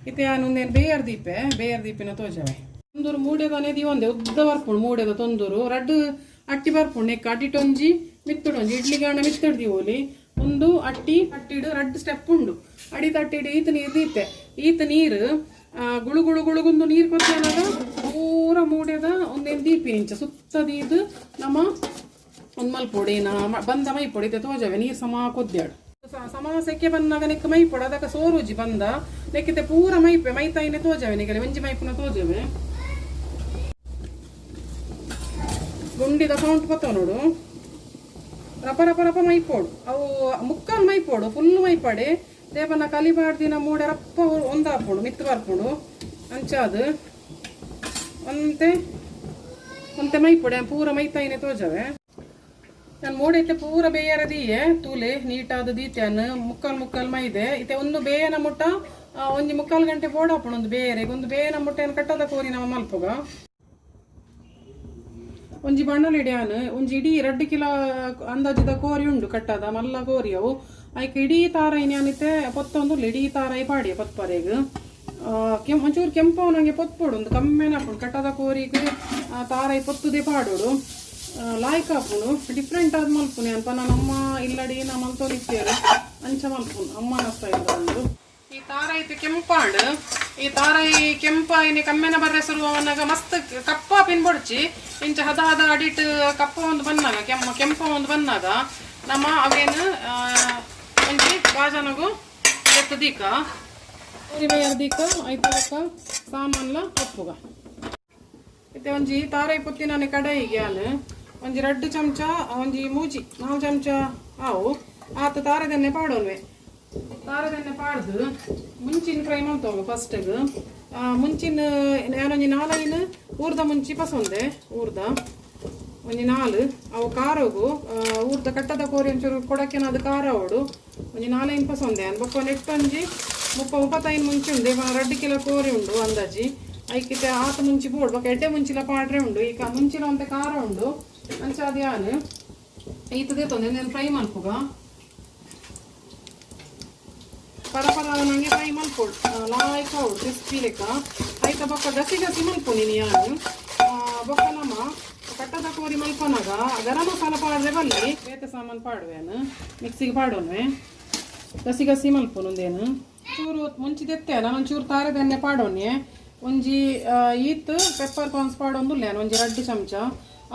ಇತ್ತೆ ಯಾನ್ ಒಂದೇನು ಬೇಯರ್ ದೀಪೆ, ಬೇಯರ್ ದೀಪಿನ ತೋಜವೆ. ತೊಂದೂರು ಮೂಡೆದನೆ ಒಂದೆ ಉದ್ದ ಬರ್ಪುಂಡು. ಮೂಡೆದ ತೊಂದೂರು ರಡ್ಡು ಅಟ್ಟಿ ಬರ್ಪುಂಡು. ನೆಕ್ ಅಟ್ಟಿಟೊಂಜಿ, ಮಿತ್ತುಡೊಂಜಿ. ಇಡ್ಲಿ ಗಾಣ ಮಿತ್ತುಡ್ದಿ ಓಲಿ. ಒಂದು ಅಟ್ಟಿ ಅಟ್ಟಿಡು ರಡ್ಡು ಸ್ಟೆಪ್ ಉಂಡು. ಅಡಿ ತಟ್ಟಿಡು ಈತ ನೀರು ದೀತೆ. ಈತ ನೀರು ಗುಳು ಗುಳು ಗುಳುಗುಂದು ನೀರು ಕೊತ್ತೇನಾಗ ಪೂರ ಮೂಡೆದ ಒಂದೇನು ದೀಪಿ ಇಂಚ ಸುತ್ತ ದೀದು ನಮ್ಮ ಒಂದು ಮಲ್ಪೊಡಿ ಏನ ಬಂದ ಮೈಪೊಡಿ. ಇತ್ತೆ ತೋಜವೆ, ನೀರು ಸಮ ಕೊದ್ಯಾಡು. ಸಮ ಸೆಕೆ ಬಂದಾಗ ನೆಕ್ ಮೈಪೊಡು. ಅದಕ್ಕೆ ಸೋರುಜಿ ಬಂದ ನೆಕ್ಕಿತೆ ಪೂರ ಮೈಪೆ. ಮೈತಾಯಿನೆ ತೋಜವೆ ನಿಗಲೆ. ಒಂಜಿ ಮೈಪುನ ತೋಜವೆ. ಗುಂಡಿದ ಸೌಂಡ್ ಬತ್ತವ ನೋಡು. ರಪ ರಪ ರಪ ಮೈಪೋಡು. ಅವು ಮುಕ್ಕಾಲ್ ಮೈಪೋಡು, ಫುಲ್ ಮೈಪಾಡೆ. ದೇಪನ ಕಲಿ ಪಾಡ್ದಿನ ಮೂಡೆ ರಪ್ಪ ಒಂದಾಪುಂಡು, ಮಿತ್ತು ಬರ್ಪುಂಡು. ಅಂಚಾದು ಒಂತೆ ಒಂತೆ ಮೈಪೊಡೆ. ಪೂರ ಮೈತಾಯಿನೆ ತೋಜವೆ. ನಾನು ಮೂಡೈತೆ ಪೂರ ಬೇಯರ ದೀಯೆ. ತೂಲೆ, ನೀಟಾದ ದೀತ್ಯಾನ್. ಮುಕ್ಕಾಲ್ ಮುಕ್ಕಾಲ್ ಮೈದೆ. ಇತ್ತೆ ಒಂದು ಬೇಯನ ಮುಟ್ಟ ಒಂಜಿ ಮುಕ್ಕಾಲ್ ಗಂಟೆ ಬೋಡಾಪುಂಡು ಒಂದು ಬೇಯರೆ. ಒಂದು ಬೇಯನ ಮುಟ್ಟ ಏನು ಕಟ್ಟದ ಕೋರಿ ನಮ್ಮ ಮಲ್ಪುಗ. ಒಂಜಿ ಬಣ್ಣಲಿಡ್ಯಾನ್ ಒಂಜಿ ಇಡೀ 2 ಕಿಲೋ ಅಂದಾಜಿದ ಕೋರಿ ಉಂಡು ಕಟ್ಟದ. ಮಲ್ಲ ಕೋರಿ ಅವು. ಐಕ್ ಇಡೀ ತಾರೈ ಏನಿತ್ತೆ ಪೊತ್ತೊಂದು ಇಡೀ ತಾರೈ ಪಾಡಿಯ ಪೊತ್ಪರೆಗ್. ಒಂಚೂರು ಕೆಂಪವನಂಗೆ ಪೊತ್ಪೊಡು. ಒಂದು ಕಮ್ಮೆನ ಹಾಪುಂಡು. ಕಟ್ಟದ ಕೋರಿಗ್ ತಾರೈ ಪೊತ್ತುದೇ ಪಾಡೋಡು. ಲಾಯ್ಕ್ ಹಾಪುಂಡು. ಡಿಫ್ರೆಂಟ್ ಆದ್ ಮಲ್ಪುನಿ ಅನ್ಪ. ನಮ್ಮ ಇಲ್ಲಡಿ ನಾ ಮಲ್ತೊಂದಿತ್ತೇರು ಅಂಚ ಮಲ್ಪುನು, ಅಮ್ಮನ ಸ್ಟೈಲ್ ಒಂದು. ಈ ತಾರಾಯಿ ಕೆಂಪಾಂಡ್. ಈ ತಾರಾಯಿ ಕೆಂಪ ಇನಿ ಕಮ್ಮೆನ ಬರ್ರೆ ಶುರು ಅವನಾಗ ಮಸ್ತ್ ಕಪ್ಪ ಪಿನ್ ಬೊಡ್ಚಿ. ಇಂಚ ಹದ ಹದ ಅಡಿಟ್ ಕಪ್ಪ ಒಂದು ಬಂದಾಗ, ಕೆಂಪ ಕೆಂಪ ಒಂದು ಬಂದಾಗ ನಮ್ಮ ಅವೇನು ಒಂಜಿ ಬಾಜನಗು ಎತ್ತು ದೀಕ ಉರಿ ದೀಕ. ಐತ ಬೊಕ್ಕ ಸಾಮಾನ್ಲ ಕಪ್ಪುಗ. ಇತ್ತೆ ಒಂಜಿ ತಾರಾಯಿ ಪೊತ್ತಿನಾನೆ ಕಡಾಯಿಗೆ ಯಾನ್ ಒಂಜಿ 2 ಚಮಚ, ಒಂಜಿ ಮೂಜಿ ನಾಲ್ ಚಮಚ ಆವು ಆತ ತಾರದೆಣ್ಣೆ ಪಾಡೋನ್ವೆ. ತಾರದೆಣ್ಣೆ ಪಾಡ್ದು ಮುಂಚಿನ ಫ್ರೈ ಮಲ್ತೋಗ ಫಸ್ಟಿಗೆ. ಮುಂಚಿನ ಯಾನೊಂಜಿ ನಾಲೈನ್ ಊರ್ದ ಮುಂಚಿ ಪಸೊಂದೆ. ಊರ್ದ ಒಂಜಿ ನಾಲ್ ಅವು ಖಾರೋಗು. ಊರ್ದ ಕಟ್ಟದ ಕೋರಿ ಒಂಚೂರು ಕೊಡಕ್ಕೆನಾದ ಖಾರ ಅವಡು. ಒಂಜಿ ನಾಲೈನ್ ಪಸೊಂದೆ ಅನ್. ಬೊಕ್ಕ ನೆಟ್ಟೊಂಜಿ 30 35 ಮುಂಚಿ ಉಂಡು. 2 ಕಿಲೋ ಕೋರಿ ಉಂಡು ಅಂದಾಜಿ. ಐಕಿತೆ ಆತ ಮುಂಚಿ ಬೋಡು. ಬೊಕ್ಕ ಎಡ್ಡೆ ಮುಂಚಿಲ ಪಾಡ್ರೆ ಉಂಡು. ಈಗ ಮುಂಚಿನ ಒಂತೆ ಖಾರ ಉಂಡು. ಅಂಚ ಅದು ಯಾನ್ ಈತದೇ ತೊಂದರೆ ಫ್ರೈ ಮಲ್ಪುಗ. ಪರ ಪರ ನಂಗೆ ಫ್ರೈ ಮಲ್ಪೊಡು. ಲಾಯ್ಕ್ ಅವು ಕ್ರಿಸ್ಪಿ ಲೆಕ್ಕ ಐತ. ಬೊಕ್ಕ ಗಸಿ ಗಸಿ ಮಲ್ಪುನಿ ಯಾನ್. ಬೊಕ್ಕ ನಮ್ಮ ಕಟ್ಟದ ಕೋರಿ ಮಲ್ಪನಾಗ ಗರಂ ಮಸಾಲ ಪಾಡ್ರೆ ಬಲ್ಲಿ, ಬೇತೆ ಸಾಮಾನು ಪಾಡುವೇನು ಮಿಕ್ಸಿಗೆ ಪಾಡೋನ್ವೆ. ಗಸಿ ಗಸಿ ಮಲ್ಪುನು. ಒಂದೇನು ಚೂರು ಮುಂಚಿದೆತ್ತೆ ನಾನು ಒಂಚೂರು ತಾರೆದೆಣ್ಣೆ ಪಾಡೋನ್ಯೆ. ಒಂಜಿ ಈತ್ ಪೆಪ್ಪರ್ ಕಾರ್ನ್ಸ್ ಪಾಡೊಂದುಲ್ಲೆ ಒಂಜಿ 2 ಚಮಚ.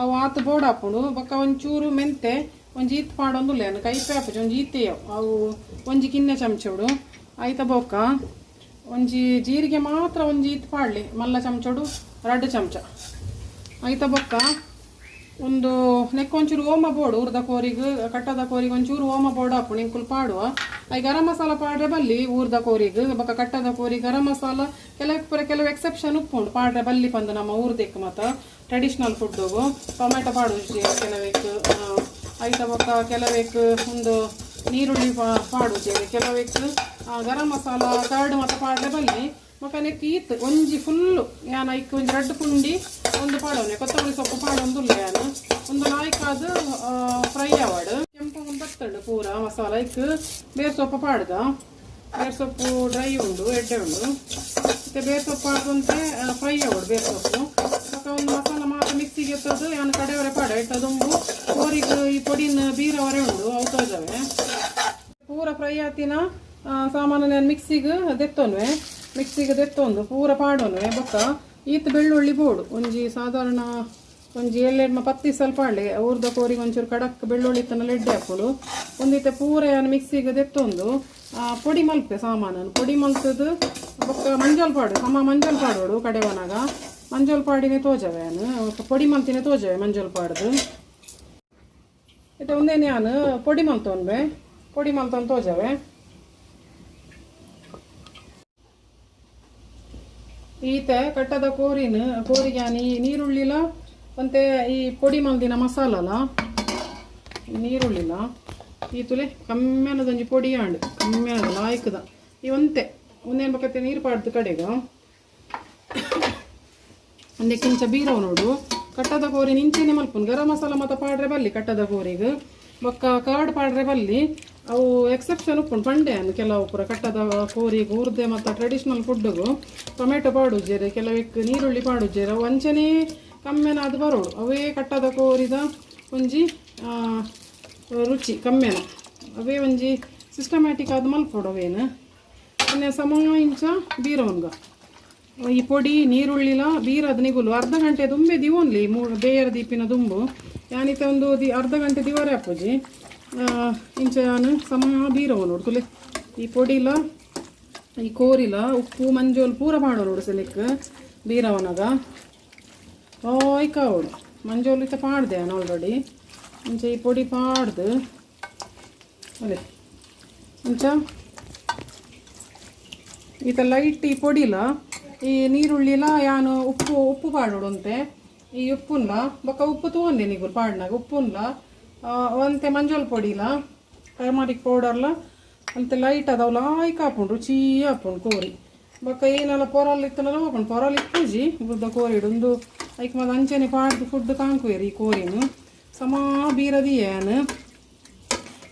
ಅವು ಆತ್ ಬೋಡಾಪುಂಡು. ಬೊಕ್ಕ ಒಂಚೂರು ಮೆಂತೆ ಒಂಜಿ ಈತ್ ಪಾಡೊಂದುಲ್ಲೆ. ಕೈಪೆ ಆಪುಜಿ, ಒಂಜಿ ಈತೆ ಅವು ಒಂಜಿ ಕಿನ್ನೆ ಚಮಚೋಡು. ಐತ ಬೊಕ್ಕ ಒಂಜಿ ಜೀರಿಗೆ ಮಾತ್ರ ಒಂಜಿ ಈತ್ ಪಾಡ್ಲಿ, ಮಲ್ಲ ಚಮಚೋಡು 2 ಚಮಚ. ಐತ ಬೊಕ್ಕ ಒಂದು ನೆಕ್ ಒಂಚೂರು ಓಮ ಬೋಡು ಊರ್ದ ಕೋರಿಗ್, ಕಟ್ಟದ ಕೋರಿಗೆ ಒಂಚೂರು ಓಮ ಬೋಡು ಆಪುಂಡು ಇಂಕುಲು ಪಾಡುವ. I garam masala ಪಾಡ್ರೆ ಬಲ್ಲಿ ಊರ್ದ ಕೋರಿಗ್, ಬೊಕ ಕಟ್ಟದ ಕೋರಿ ಗರಂ ಮಸಾಲ ಕೆಲವು ಪೂರ ಕೆಲವು ಎಕ್ಸೆಪ್ಷನ್ ಉಪ್ಪುಂಡು, ಪಾಡ್ರೆ ಬಲ್ಲಿ ಪಂದು ನಮ್ಮ ಊರ್ದೆಕ್ ಮಾತ ಟ್ರೆಡಿಷನಲ್ ಫುಡ್ಡುಗು. ಟೊಮೆಟೊ ಪಾಡುಜಿ ಕೆಲವೇಕ್, ಐತ ಬೊಕ ಕೆಲವೇಕ್ ಒಂದು ನೀರುಳ್ಳಿ ಪಾಡುಜಿ ಕೆಲವೇಕ್, ಗರಂ ಮಸಾಲ ಕರ್ಡ್ ಮಾತ ಪಾಡ್ರೆ ಬಲ್ಲಿ. ಬೊಕ ನೆಕ್ ಈತ್ ಒಂಜಿ ಫುಲ್ಲು ಯಾನ್ ಐಕ್ ಒಂಜಿ ರಡ್ಡ್ ಪುಂಡಿ ಒಂದು ಪಾಡೋನೆ ಕೊತ್ತಂಬರಿ ಸೊಪ್ಪು ಪಾಡೊಂದುಲ್ಲ ಯಾನ್. ಒಂದು ಲಾಯ್ಕಾದ್ ಫ್ರೈ ಆವಡ್. ಕೆಂಪು ಬತ್ತಂಡು ಪೂರ ಮಸಾಲ, ಐಕ್ ಬೇರ್ ಸೊಪ್ಪು ಪಾಡ್ದ. ಬೇರ್ ಸೊಪ್ಪು ಡ್ರೈ ಉಂಡು, ಎಡ್ಡೆ ಉಂಡು. ಮತ್ತೆ ಬೇರ್ ಸೊಪ್ಪು ಪಾಡ್ದಂತೆ ಫ್ರೈ ಆವಡ್ ಬೇರ್ ಸೊಪ್ಪು. ಬೊಕ ಒಂದು ಮಸಾಲ ಮಾತ್ರ ಮಿಕ್ಸಿಗೆ ಎತ್ತದು ಯಾನ್ ಕಡೆವರೆ ಪಾಡ ಇಟ್ಟ ದುಂಬು ಕೋರಿಗ್ ಈ ಪೊಡಿನ ಬೀರವರೆ ಉಂಡು, ಅವು ತೋಜವೆ. ಪೂರ ಫ್ರೈ ಆತಿನ ಸಾಮಾನು ನಾನು ಮಿಕ್ಸಿಗೆ ದೆತ್ತೊನ್ವೆ. ಮಿಕ್ಸಿಗೆ ದೆತ್ತೊಂದು ಪೂರ ಪಾಡೊನ್ವೆ. ಬೊಕ್ಕ ಈತ್ ಬೆಳ್ಳುಳ್ಳಿ ಬೋಡು, ಒಂಜಿ ಸಾಧಾರಣ ಒಂಜಿ ಏಳೆಡ್ಮ ಪತ್ತಿ ಸ್ವಲ್ಪ ಪಾಡ್ಲೆ. ಊರ್ದ ಕೋರಿಗೆ ಒಂಚೂರು ಕಡಕ್ ಬೆಳ್ಳುಳ್ಳಿ ಇತ್ತನ ಎಡ್ಡೆ ಹಾಕೋಡು. ಒಂದಿತ್ತೆ ಪೂರ ಯಾನ್ ಮಿಕ್ಸಿಗೆ ದೆತ್ತೊಂದು ಪೊಡಿ ಮಲ್ಪೆ ಸಾಮಾನನ್ನು. ಪೊಡಿ ಮಲ್ತದು ಬೊಕ್ಕ ಮಂಜಲ್ ಪಾಡು, ಸಮ ಮಂಜಲ್ ಪಾಡೋಡು. ಕಡೆವನಾಗ ಮಂಜಲ್ ಪಾಡಿನೇ ತೋಜವೆ, ಯಾನ್ ಪೊಡಿ ಮಲ್ತಿನೇ ತೋಜವೆ ಮಂಜಲ್ ಪಾಡ್ದು. ಇತ್ತೆ ಒಂದೇನೆ ಯಾನ್ ಪೊಡಿ ಮಲ್ತೊನ್ವೆ, ಪೊಡಿ ಮಲ್ತೊಂದು ತೋಜವೆ. ಈತೆ ಕಟ್ಟದ ಕೋರಿನ ಕೋರಿಗೆ ಯಾನ್ ಈ ನೀರುಳ್ಳಿಲ ಒಂತೆ ಈ ಪೊಡಿ ಮಲ್ದಿನ ಮಸಾಲಲ ನೀರುಳ್ಳಿಲ ಈ ತುಲೆ ಕಮ್ಮೆನದೊಂಜಿ ಪೊಡಿ ಆಂಡ್ ಕಮ್ಮೆನದ ಲಾಯ್ಕದ ಈ ಒಂತೆ ಒಂದೇನು ಬಕತ್ತೆ ನೀರು ಪಾಡ್ದು ಕಡೆಗ ಒಂದೇ ಕಿಂಚ ಬೀರವ್ ನೋಡು. ಕಟ್ಟದ ಕೋರಿ ನಿಂಚೆನೆ ಮಲ್ಪುನ್. ಗರಂ ಮಸಾಲ ಮತ ಪಾಡ್ರೆ ಬಲ್ಲಿ ಕಟ್ಟದ ಕೋರಿಗ್, ಬೊಕ್ಕ ಕರ್ಡ್ ಪಾಡ್ರೆ ಬಲ್ಲಿ. ಅವು ಎಕ್ಸೆಪ್ಷನ್ ಉಪ್ಪುಂಡು ಪಂಡೆ ಅನ್. ಕೆಲವು ಪೂರ ಕಟ್ಟದ ಕೋರಿಗೆ ಊರ್ದೆ ಮತ್ತು ಟ್ರೆಡಿಷನಲ್ ಫುಡ್ಡುಗು ಟೊಮೆಟೊ ಪಾಡುಜೆರ್, ಕೆಲವೆಕ್ ನೀರುಳ್ಳಿ ಪಾಡುಜೆರ್. ಅವು ಅಂಚನೆ ಕಮ್ಮೆನ ಅದು ಬರೋಡು. ಅವೇ ಕಟ್ಟದ ಕೋರಿದ ಒಂಜಿ ರುಚಿ ಕಮ್ಮೆನ. ಅವೇ ಒಂಜಿ ಸಿಸ್ಟಮ್ಯಾಟಿಕ್ ಆದ್ ಮಲ್ಪೊಡು ಅವೇನು. ಒಂದೆ ಸಮ ಇಂಚ ಬೀರವನ್ಗ ಈ ಪೊಡಿ ನೀರುಳ್ಳಿಲ ಬೀರದ ನಿಗುಲು ಅರ್ಧ ಗಂಟೆ ದುಂಬೆ ದಿವೊನ್ಲಿ ಮೂಡು ಬೇಯರ ದೀಪಿನ ದುಂಬು. ಯಾನಿತ ಒಂದು the ಅರ್ಧ ಗಂಟೆ ದಿವರೆ ಅಪ್ಪುಜಿ. ಇಂಚ ಯಾನ್ ಸಮ ಬೀರವ ನೋಡು ತುಲೆ. ಈ ಪೊಡಿಲ ಈ ಕೋರಿಲ ಉಪ್ಪು ಮಂಜೋಲ್ ಪೂರ ಪಾಡೋ ನೋಡು ಸೆಲೆಕ್ ಬೀರವನಗ ಓಯ್ ಕಾವಡು. ಮಂಜೋಲ್ ಇತ್ತ ಪಾಡ್ದೆ ಯಾನ್ ಆಲ್ರೆಡಿ. ಇಂಚ ಈ ಪೊಡಿ ಪಾಡ್ದು ಅಲೆ ಇಂಚ ಈತ ಲೈಟ್ ಈ ಪೊಡಿಲ ಈ ನೀರುಳ್ಳಿಲ ಯಾನು ಉಪ್ಪು ಉಪ್ಪು ಪಾಡೋಡು ಅಂತೆ. ಈ ಉಪ್ಪುನ್ಲ ಬೊಕ್ಕ ಉಪ್ಪು ತೂವೊಂದೆ ನಿಗುಲು ಪಾಡ್ನಾಗ. ಉಪ್ಪುನ್ಲ ಒಂತೆ ಮಂಜೋಲ್ ಪೊಡಿಲ ಟರ್ಮರಿಕ್ ಪೌಡರ್ಲ ಅಂತೆ ಲೈಟ್ ಅದಾವ ಲಾಯ್ಕ್ ಆಪುಂಡು, ರುಚಿ ಆಪುಂಡು ಕೋರಿ. ಬೊಕ್ಕ ಏನಲ್ಲ ಪೊರಲ್ ಇತ್ತನಲ್ಲ ಹೋಪುಂಡು. ಪೊರಲ್ ಇಪ್ಪುಜಿ ಬುದ್ಧ ಕೋರಿಡು ಉಂದು. ಐಕ್ ಮದ ಅಂಚನೆ ಪಾಡ್ದು ಫುಡ್ ತಾಂಕುವೆರ್. ಈ ಕೋರಿನು ಸಮಾ ಬೀರದಿ ಯಾನ್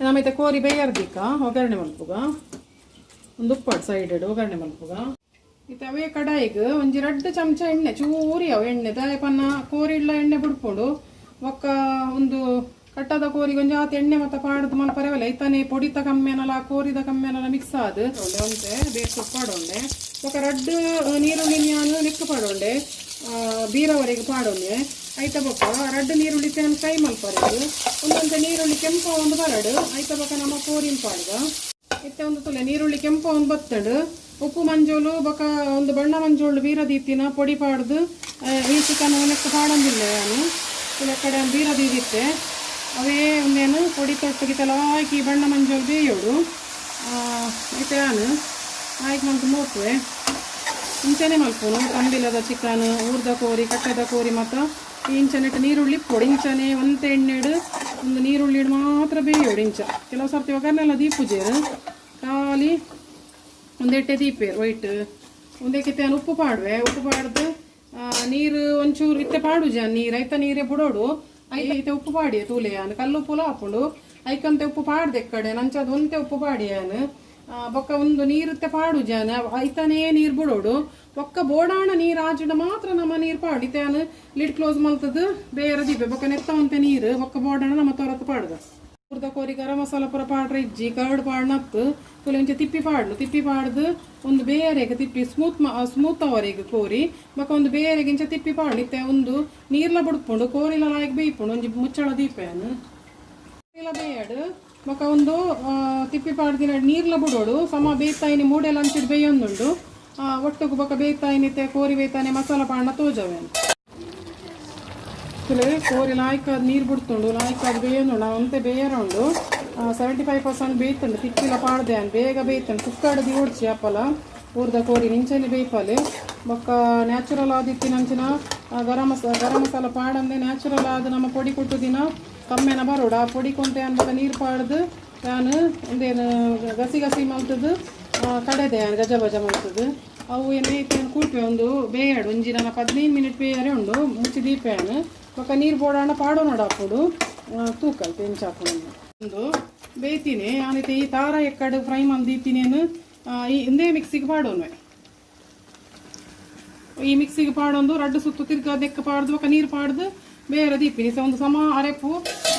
ನಮೈತೆ ಕೋರಿ ಬೇಯರ್ದಿಕ್ಕ ಒಗ್ಗರಣೆ ಮಲ್ಪುಗ. ಒಂದು ಉಪ್ಪಾಡು ಸೈಡ್ ಒಗ್ಗರಣೆ ಮಲ್ಪುಗ. ಇತ್ತೆ ಅವೇ ಕಡಾಯಿಗ್ ಒಂಜಿ ರಡ್ಡ್ ಚಮಚ ಎಣ್ಣೆ, ಚೂರಿ ಅವು ಎಣ್ಣೆ ದಾಯ ಪನ್ನ ಕೋರಿಡ್ಲ ಎಣ್ಣೆ ಬುಡ್ಪುಂಡು. ಬೊಕ್ಕ ಒಂದು ಕಟ್ಟದ ಕೋರಿಗೆ ಒಂಜಿ ಆತ್ ಎಣ್ಣೆ ಮತ್ತ ಪಾಡ್ದು ಮಲ್ಪರೆವಲ್ಲ. ಐತಾನೆ ಪೊಡಿತ ಕಮ್ಮೆನಲ ಕೋರಿದ ಕಮ್ಮೆನಲ ಮಿಕ್ಸ್ ಆದ್ ಒಂತೆ ಬೇರ್ ಸೊಪ್ಪು ಪಾಡೊಂಡೆ. ಬೊಕ್ಕ ರಡ್ಡ್ ನೀರುಳ್ಳಿ ಯಾನ್ ನೆಕ್ಕ್ ಪಾಡೊಂಡೆ, ಬೀರವರೆಗೆ ಪಾಡೊಂಡೆ. ಐತ ಬೊಕ್ಕ ರಡ್ಡ್ ನೀರುಳ್ಳಿ ಯಾನ್ ಫ್ರೈ ಮಲ್ಪರೆಗ್ ಒಂದೊಂತೆ ನೀರುಳ್ಳಿ ಕೆಂಪು ಒಂದು ಬರಡು. ಐತ ಬೊಕ್ಕ ನಮ್ಮ ಕೋರಿನ್ ಪಾಡ್ಗ. ಇತ್ತೆ ಒಂದು ತುಲೆ ನೀರುಳ್ಳಿ ಕೆಂಪು ಒಂದು ಬತ್ತಡು. ಉಪ್ಪು ಮಂಜೋಲು ಬೊಕ ಒಂದು ಬಣ್ಣ ಮಂಜೋಳು ಬೀರ ದೀತಿನ ಪೊಡಿ ಪಾಡ್ದು ಈ ಚಿಕನ್ ನೆಕ್ಕ್ ಪಾಡೊಂದಿಲ್ಲ ಯಾನು. ತುಲೆ ಕಡೆ ಬೀರ ದೀದಿತ್ತೆ. ಅವೇ ಒಂದೇನು ಪೊಡಿ ತೊಟ್ಟಿಗೆ ಹಾಕಿ ಬಣ್ಣ ಮಂಜೋಲು ಬೇಯೋಡು. ಇತ್ತೆ ಯಾನು ಆಯ್ಕೆ ಮಂತ್ ಮೋಪುವೆ. ಇಂಚನೆ ಮಲ್ಪುನು ತಂಬಿಲದ ಚಿಕನ್, ಊರ್ದ ಕೋರಿ, ಕಟ್ಟದ ಕೋರಿ ಮಾತ ಇಂಚನೆಟ್ ನೀರುಳ್ಳಿ ಪೊಡಿ ಇಂಚನೆ ಒಂತೆ ಎಣ್ಣೆಡು ಒಂದು ನೀರುಳ್ಳಿ ಮಾತ್ರ ಬೇಯೋಡು. ಇಂಚ ಕೆಲವು ಸರ್ತಿ ಒಗ್ಗರಣೆಲ್ಲ ದೀಪುಜೇರು, ಖಾಲಿ ಒಂದೆಟ್ಟೆ ದೀಪೇರು ವೈಟ್. ಒಂದೇಕಿತ್ತೆ ಉಪ್ಪು ಪಾಡುವೆ. ಉಪ್ಪು ಪಾಡ್ದು ನೀರು ಒಂಚೂರು ಇತ್ತೆ ಪಾಡುಜ ನೀರು, ಐತ ನೀರೇ ಬುಡೋಡು. ಐತೆ ಉಪ್ಪು ಪಾಡಿಯ ತೂಲೆ ಯಾನ್. ಕಲ್ಲು ಉಪ್ಪುಲ ಆಪುಂಡು. ಐಕಂತೆ ಉಪ್ಪು ಪಾಡ್ದೆ ಕಡೆ ನಂಚದ ಒಂತೆ ಉಪ್ಪು ಪಾಡಿಯಾನ್. ಬೊಕ್ಕ ಒಂದು ನೀರುತ್ತೆ ಪಾಡುಜಾನ, ಐತಾನೇ ನೀರು ಬುಡೋಡು. ಬೊಕ್ಕ ಬೋಡಾಣ ನೀರು ಆಜಿಡ ಮಾತ್ರ ನಮ್ಮ ನೀರು ಪಾಡು. ಇತ್ತೆ ಯಾನ್ ಲಿಡ್ ಕ್ಲೋಸ್ ಮಲ್ತದ್ದು ಬೇರೆ ದೀಪೆ. ಬೊಕ್ಕ ನೆತ್ತ ಒಂತೆ ನೀರು ಬೊಕ್ಕ ಬೋಡಾಣ ನಮ್ಮ ತೊರತು ಪಾಡ್ದ. ಊರ್ದ ಕೋರಿ ಗರಂ ಮಸಾಲ ಪೂರ ಪಾಡ್ರೆ ಇಜ್ಜಿ, ಕರ್ಡ್ ಪಾಡ್ನತ್ತು ತುಲೆ ಒಂಚೆ ತಿಪ್ಪಿ ಪಾಡ್ಲು. ತಿಪ್ಪಿ ಪಾಡ್ದು ಒಂದು ಬೇರೆಗೆ ತಿಪ್ಪಿ ಸ್ಮೂತ್ ಸ್ಮೂತ್ ಅವರೆಗೆ ಕೋರಿ. ಬೊಕ್ಕ ಒಂದು ಬೇರೆಗೆ ಇಂಚ ತಿಪ್ಪಿ ಪಾಡ್ಲು. ಇತ್ತೆ ಒಂದು ನೀರ್ಲ ಬುಡ್ಪುಂಡು, ಕೋರಿಲ ಲಾಯ್ಕ್ ಬೇಯ್ಪುಂಡು. ಒಂಜಿ ಮುಚ್ಚಳ ದೀಪೇನು ನೀರ್ಲ ಬೇಯಡು. ಬೊಕ್ಕ ಒಂದು ತಿಪ್ಪಿ ಪಾಡ್ದಿನ ನೀರ್ಲ ಬುಡೋಡು. ಸಮ ಬೇಯ್ತಾಯಿನಿ ಮೂಡೆಲ್ಲ ಅಂಚಿಡ್ ಬೇಯೊಂದುಂಡು ಒಟ್ಟುಗು. ಬೊಕ್ಕ ಬೇಯ್ತಾಯಿನಿತ್ತೆ ಕೋರಿ ಬೇಯ್ತಾನೆ ಮಸಾಲ ಪಾಡ್ನ ತೋಜವೇನು. ತುಲೆ ಕೋರಿ ಲಾಯ್ಕಾದ ನೀರು ಬಿಡ್ತುಂಡು, ಲಾಯ್ಕಾದ ಬೇಯನುಂಡು, ಒಂತೆ ಬೇಯರ ಉಂಡು. 75% ಬೇಯ್ತುಂಡು. ತಿಕ್ಕಿಲ ಪಾಡ್ದೆ ಬೇಗ ಬೇಯ್ತುಂಡು. ಕುಕ್ಕಡ್ ದಿವೊಡ್ಚಿ ಅಪ್ಪಲ ಊರ್ದ ಕೋರಿ ನಿಂಚನೆ ಬೇಯ್ಪಾಲೆ. ಬೊಕ್ಕ ನ್ಯಾಚುರಲ್ ಆದಿತ್ತಿನಂಚಿನ ಗರಂ ಮಸಾಲ ಪಾಡಂದೆ ನ್ಯಾಚುರಲ್ ಆದ ನಮ್ಮ ಪೊಡಿ ಕೊಟ್ಟು ದಿನ ಕಮ್ಮೆನ ಬರೋಡು. ಆ ಪೊಡಿ ಕೊಂತೆ ಅನ್ಬೊಕ ನೀರು ಪಾಡ್ದು ಯಾನ್ ಒಂದೇನು ಗಸಿ ಗಸಿ ಮಲ್ತದು ಕಡೆದೆ ಯಾನ್ ಗಜ ಬಜ ಮಲ್ತದು. ಅವು ಏನೇ ಕೂಟ್ವೆ ಒಂದು ಬೇಯಾಡು ಒಂಜಿ ನನ್ನ 15 ಮಿನಿಟ್ ಬೇಯಾರೆ ಉಂಡು. ಮುಚ್ಚಿ ದೀಪೆ ಬೊಕ್ಕ ನೀರು ಬೋಡಾಣ ಪಾಡೋ ನೋಡಾಪುಡು ತೂಕಲ್ತೆ ಎಂಚಾಪುಡು ಒಂದು ಬೇಯ್ತೀನಿ. ಆನೈತೆ ಈ ತಾರ ಎಕ್ಕಡು ಫ್ರೈ ಮಲ್ದು ದೀತಿನೇನು ಈ ಇಂದೇ ಮಿಕ್ಸಿಗೆ ಪಾಡೋನ್ವೆ. ಈ ಮಿಕ್ಸಿಗೆ ಪಾಡೊಂದು ರಡ್ಡು ಸುತ್ತು ತಿರ್ಗ ದೆಕ್ಕ ಪಾಡ್ದು ಬೊಕ್ಕ ನೀರು ಪಾಡ್ದು ಬೇರೆ ದೀಪಿನಿ. ಒಂದು ಸಮ ಅರೆಪು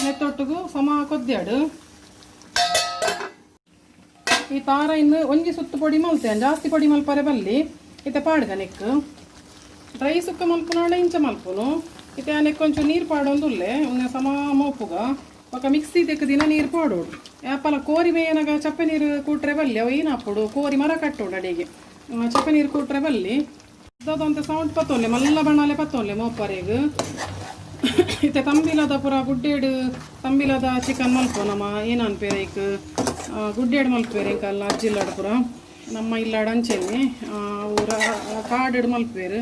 ನೆತ್ತೊಟ್ಟಿಗೂ ಸಮ ಕೊದ್ಯಾಡು. ಈ ತಾರ ಇನ್ನು ಒಂಜಿ ಸುತ್ತು ಪೊಡಿ ಮಲ್ತೆ, ಜಾಸ್ತಿ ಪೊಡಿ ಮಲ್ಪರೆ ಬಲ್ಲಿ. ಇತ್ತೆ ಪಾಡ್ಗ ನೆಕ್ ಡ್ರೈ ಸುಕ್ಕ ಮಲ್ಪುನಾಂಡ ಇಂಚ ಮಲ್ಪುನು. ಇತ್ತೆ ನೆಕ್ ಒಂಚೂರು ನೀರು ಪಾಡೊಂದುಲ್ಲೆ ಒಂದೆ ಸಮ ಮೋಪುಗ. ಬೊಕ್ಕ ಮಿಕ್ಸಿ ತೆಕ್ಕ ದಿನ ನೀರು ಪಾಡೋಡು. ಯಾಪಲ ಕೋರಿ ಬೇಯನಾಗ ಚಪ್ಪೆ ನೀರು ಕೂಟ್ರೆ ಬಲ್ಲಿ, ಅವು ಏನಾಪುಡು ಕೋರಿ ಮರ ಕಟ್ಟೋಡು ಅಡಿಗೆ ಚಪ್ಪೆ ನೀರು ಕೂಟ್ರೆ ಬಲ್ಲಿ. ಅಂತ ಸೌಂಡ್ ಪತ್ತೊಲ್ಲೆ ಮಲ್ಲ ಬಣ್ಣಾಲೆ ಪತ್ತೊಲ್ಲೆ ಮೋಪರೆಗ್. ಇತ್ತೆ ತಂಬಿಲದ ಪೂರ ಗುಡ್ಡೇಡು ತಂಬಿಲದ ಚಿಕನ್ ಮಲ್ಪು ನಮ್ಮ ಏನನ್ಪೇರೆ ಐಕ್ ಗುಡ್ಡೇಡು ಮಲ್ಪೇರೆ ಇಂಕಲ್ಲ ಅಜ್ಜಿಲ್ಲಾಡು ಪೂರ ನಮ್ಮ ಇಲ್ಲಾಡು ಅಂಚೆನೆ ಊರ ಕಾಡು ಮಲ್ಪೇರು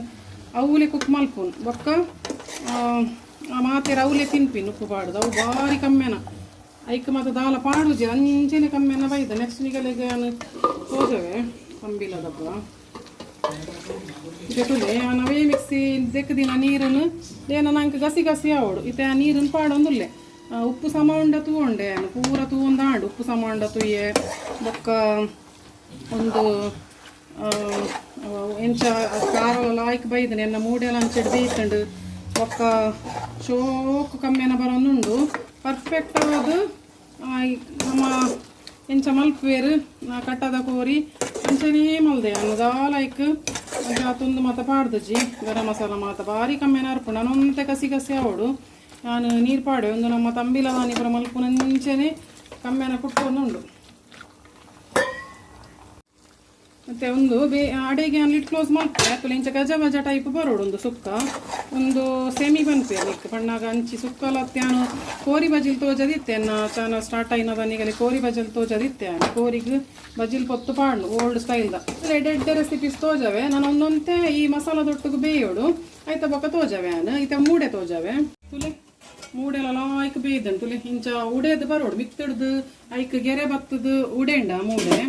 ಅವುಲೆ ಕುಕ್ ಮಲ್ಪುನ್. ಬೊಕ್ಕ ಮಾತೆರ ಅವುಲೆ ತಿನ್ಪಿನ್ ಉಪ್ಪು ಪಾಡುದು. ಅವು ಭಾರಿ ಕಮ್ಮೆನ ಐಕ್ ಮಾತ ದಾಲ ಪಾಡುಜಿ ಅಂಚೆನೆ ಕಮ್ಮೆನ ಬೈದ. ನೆಕ್ಸ್ಟ್ ನಿಗಲಿಗೆ ತೋಜವೆ ತಂಬಿಲದ ಪೂರ ತುಲೆ ನಾವೇ ಮಿಕ್ಸಿ ದೆಕ್ಕ ದಿನ ನೀರನ್ನು ಏನ ನಂಗೆ ಗಸಿ ಗಸಿ ಆವಡು. ಇತ್ತೆ ಆ ನೀರನ್ನು ಪಾಡೊಂದುಲ್ಲೆ. ಉಪ್ಪು ಸಮ ಉಂಡ ತೂಂಡೆ ಪೂರ ತೂಂದಾಂಡು ಉಪ್ಪು ಸಮ ಉಂಡ ತುಯ್ಯೆ. ಬೊಕ್ಕ ಒಂದು ಎಂಚ ಖಾರ ಲಾಯ್ಕ್ ಬೈದನೆ ಎನ್ನ ಮೂಡೆಲ್ಲ ಅಂಚೆಡ್ ಬೇಯ್ತಂಡು. ಬೊಕ್ಕ ಶೋಕು ಕಮ್ಮೆನ ಬರೋನುಂಡು ಪರ್ಫೆಕ್ಟ್ ಆದ್ ನಮ್ಮ ಎಂಚ ಮಲ್ಪುವೆರ್ ಕಟ್ಟದ ಕೋರಿ ಅಂಚನೇ ಮಲ್ದೆ ದಾಲೈಕ್ ತುಂದು ಮಾತ ಪಾಡ್ದಜಿ ಗರಂ ಮಸಾಲ ಮಾತ ಭಾರಿ ಕಮ್ಮೆನ ಅರ್ಪುಂಡು. ನಾನೊಂತೆ ಕಸಿ ಕಸಿ ಆವಡು ನಾನು ನೀರು ಪಾಡೆ ಒಂದು ನಮ್ಮ ತಂಬಿಲ ಪೂರ ಮಲ್ಪುನಂಚನೆ ಕಮ್ಮೆನ ಕುಟ್ಟೊಂದುಂಡು. ಮತ್ತು ಒಂದು ಅಡೆಗೆ ಲಿಡ್ ಕ್ಲೋಸ್ ಮಲ್ಪೆ ಅತ್ತುಲ ಇಂಚ ಗಜ ಬಜ ಟೈಪ್ ಬರೋಡು ಒಂದು ಸುಕ್ಕ ಒಂದು ಸೆಮಿ ಬನ್ಪೆ ಲೈಕ್ ಪಣ್ಣಾಗ ಅಂಚಿ ಸುಕ್ಕಲ ತ್ಯಾನು ಕೋರಿ ಬಜಿಲ್ ತೋಜದಿತ್ತೆ ಎನ್ನ ಚಾನಲ್ ಸ್ಟಾರ್ಟ್ అయినದಾನಿಗಲಿ ಕೋರಿ ಬಜಿಲ್ ತೋಜದಿತ್ತೆ. ಕೋರಿಗೆ ಬಜಿಲ್ ಪೊತ್ತು ಪಾಡ್ಲು ಓಲ್ಡ್ ಸ್ಟೈಲ್ದ ಎಡ್ಡೆ ಎಡ್ಡೆ ರೆಸಿಪೀಸ್ ತೋಜವೆ. ನಾನು ಒಂದೊಂತೆ ಈ ಮಸಾಲ ದೊಟ್ಟುಗು ಬೇಯೋಡು ಆಯ್ತ ಬೊಕ್ಕ ತೋಜವೆ ಆನು ಇತ್ತೆ ಮೂಡೆ ತೋಜವೆ. ತುಲೆ ಮೂಡೆಲ್ಲ ಲಾಯ್ಕ್ ಬೇಯ್ದನ್ ತುಲೆ ಇಂಚ ಉಡೇದು ಬರೋಡು ಮಿಕ್ತಿಡ್ದು ಐಕ್ ಗೆರೆ ಬತ್ತದು ಉಡೇಂಡ ಮೂಡೆ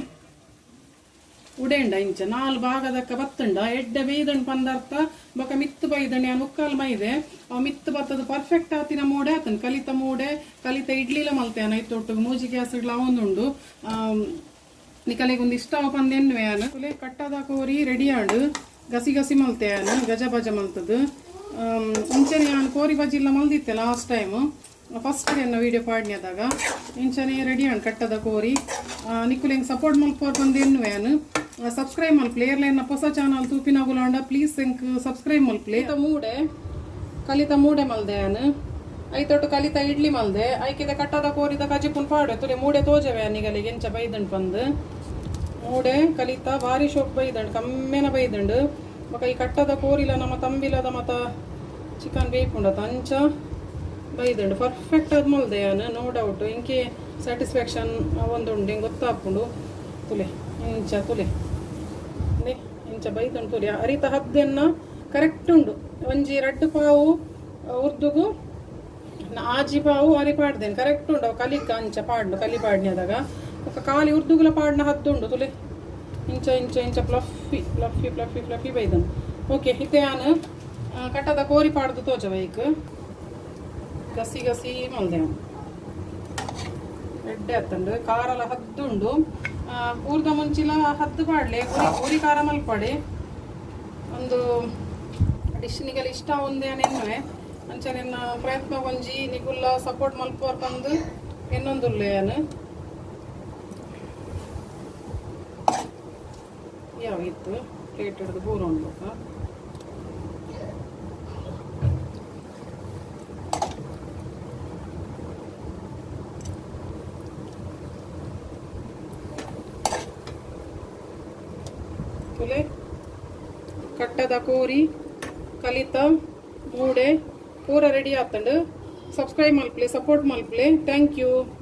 ಉಡೇಂಡ ಇಂಚ ನಾಲ್ ಭಾಗದಕ್ಕ ಬತ್ತುಂಡ ಎಡ್ಡೆ ಬೇಯ್ದಣ್ ಪಂದಾರ್ಥ ಬೊಕ ಮಿತ್ತು ಬೈದಣ್ ಯಾನ್ ಮುಕ್ಕಾಲ್ ಮೈದೆ ಅವ್ ಮಿತ್ತು ಬತ್ತದ ಪರ್ಫೆಕ್ಟ್ ಆತಿನ ಮೂಡೆ ಆತನ್ ಕಲಿತ ಮೂಡೆ ಕಲಿತ ಇಡ್ಲಿಲ ಮಲ್ತೆ ಐತೊಟ್ಟು ಮೂಜಿ ಗ್ಯಾಸ್ ಒಂದುಂಡು ನಿಕಲೆಗ್ ಒಂದು ಇಷ್ಟ ಪಂದ್ ಎನ್ನುವೆ ಯಾನ್. ತುಲೆ ಕಟ್ಟದ ಕೋರಿ ರೆಡಿ ಆಂಡ್ ಗಸಿ ಗಸಿ ಮಲ್ತೆ ಯಾನ್ ಗಜ ಬಜ ಮಲ್ತದು. ಇಂಚನೆ ಯಾನ್ ಕೋರಿ ಬಜಿಲ್ಲ ಮಲ್ದಿತ್ತೆ ಲಾಸ್ಟ್ ಟೈಮ್ ಫಸ್ಟ್ ಎನ್ನ ವೀಡಿಯೋ ಪಾಡ್ನ್ಯದಾಗ ಇಂಚನೆ ರೆಡಿ ಆಂಡ್ ಕಟ್ಟದ ಕೋರಿ. ನಿಕ್ಕುಲೆಂಗ್ ಸಪೋರ್ಟ್ ಮಲ್ಪೋರ್ ಬಂದು ಎನ್ನುವೆ ಯಾನ್. ಸಬ್ಸ್ಕ್ರೈಬ್ ಮಲ್ಪಲೆ ಏರ್ಲೈನ್ ಹೊಸ ಚಾನಲ್ ತೂಪಿನಗುಲಾಂಡ ಪ್ಲೀಸ್ ಎಂಕ್ ಸಬ್ಸ್ಕ್ರೈಬ್ ಮಲ್ಪಲೆ. ಮೂಡೆ ಕಲಿತ ಮೂಡೆ ಮಲ್ದೆ ಯಾನ್ ಐತೊಟ್ಟು ಕಲಿತ ಇಡ್ಲಿ ಮಲ್ದೆ ಐಕಿದ ಕಟ್ಟದ ಕೋರಿದ ಕಜಿಪುನ್ ಪಾಡೆ ತುಲೆ ಮೂಡೆ ತೋಜವೆ ನಿಗಲಿಗೆ ಎಂಚ ಬೈದಂಡ್ ಪಂದ್ ಮೂಡೆ ಕಲಿತ ಭಾರಿ ಶೋಕ್ ಬೈದಂಡ್ ಕಮ್ಮೆನ ಬೈದಂಡ್. ಬೊಕ ಈ ಕಟ್ಟದ ಕೋರಿಲ ನಮ್ಮ ತಂಬಿಲದ ಮತ ಚಿಕನ್ ಬೇಯ್ಪುಂಡತ ಅಂಚ ಬೈದಂಡ್ ಪರ್ಫೆಕ್ಟ್ ಆದ್ ಮಲ್ದೆ ಯಾನ್ ನೋ ಡೌಟ್ ಇಂಕೆ ಸ್ಯಾಟಿಸ್ಫ್ಯಾಕ್ಷನ್ ಒಂದುಂಡು ಇಂಗ್ ಗೊತ್ತಾಪುಂಡು. ತುಲೆ ಇಂಚ ತುಲೆ ಇಂಚ ಬೈದಂಡ್ ತುಲೆ ಅರಿತ ಹದ್ದೆನ್ನ ಕರೆಕ್ಟ್ ಉಂಡು. ಒಂಜಿ ರಡ್ಡು ಪಾವು ಉರ್ದುಗು ಆಜಿ ಪಾವು ಅರಿ ಪಾಡ್ದೇನೆ ಕರೆಕ್ಟ್ ಉಂಡು. ಅವು ಕಲಿಕ ಅಂಚ ಪಾಡ್ನು ಕಲಿ ಪಾಡ್ನ್ಯದಾಗ ಬೊಕ ಖಾಲಿ ಉರ್ದುಗುಲ ಪಾಡ್ನ ಹದ್ದುಂಡು. ತುಲೆ ಇಂಚ ಇಂಚ ಇಂಚ ಫ್ಲಫಿ ಫ್ಲಫಿ ಫ್ಲಫಿ ಫ್ಲಫಿ ಬೈದನ್. ಓಕೆ ಇತ್ತೆ ಯಾನ್ ಕಟ್ಟದ ಕೋರಿ ಪಾಡ್ದು ತೋಜವ ಐಕ್ ಗಸಿ ಗಸಿ ಮಲ್ದೆ ಎಡ್ಡೆ ಆತುಂಡು ಖಾರಲ ಹದ್ದುಂಡು. ಊರ್ದ ಮುಂಚಿಲ ಹದ್ದು ಪಾಡ್ಲೆ ಉರಿ ಉರಿ ಖಾರ ಮಲ್ಪಡೆ ಒಂದು ಡಿಶ್ ನಿಗಲ ಇಷ್ಟ ಒಂದೇ ಎನ್ನುವೆ ಅಂಚನೆ ಪ್ರಯತ್ನ ಒಂಜಿ ನಿಗುಲ್ಲ ಸಪೋರ್ಟ್ ಮಲ್ಪೋರ್ ಪಂದ್ ಎನ್ನೊಂದುಲ್ಲೆ ಯಾನ್ ಯಾವ ಇತ್ತು ಪ್ಲೇಟ್ ಹಿಡಿದು ಬೂರೊಂಡು ಬೊಕ ತುಲೆ ಕಟ್ಟದ ಕೋರಿ ಕಲಿತ ಮೂಡೆ ಪೂರ ರೆಡಿ ಆತಂಡು. ಸಬ್ಸ್ಕ್ರೈಬ್ ಮಲ್ಪಲೆ, ಸಪೋರ್ಟ್ ಮಲ್ಪಲೆ. Thank you.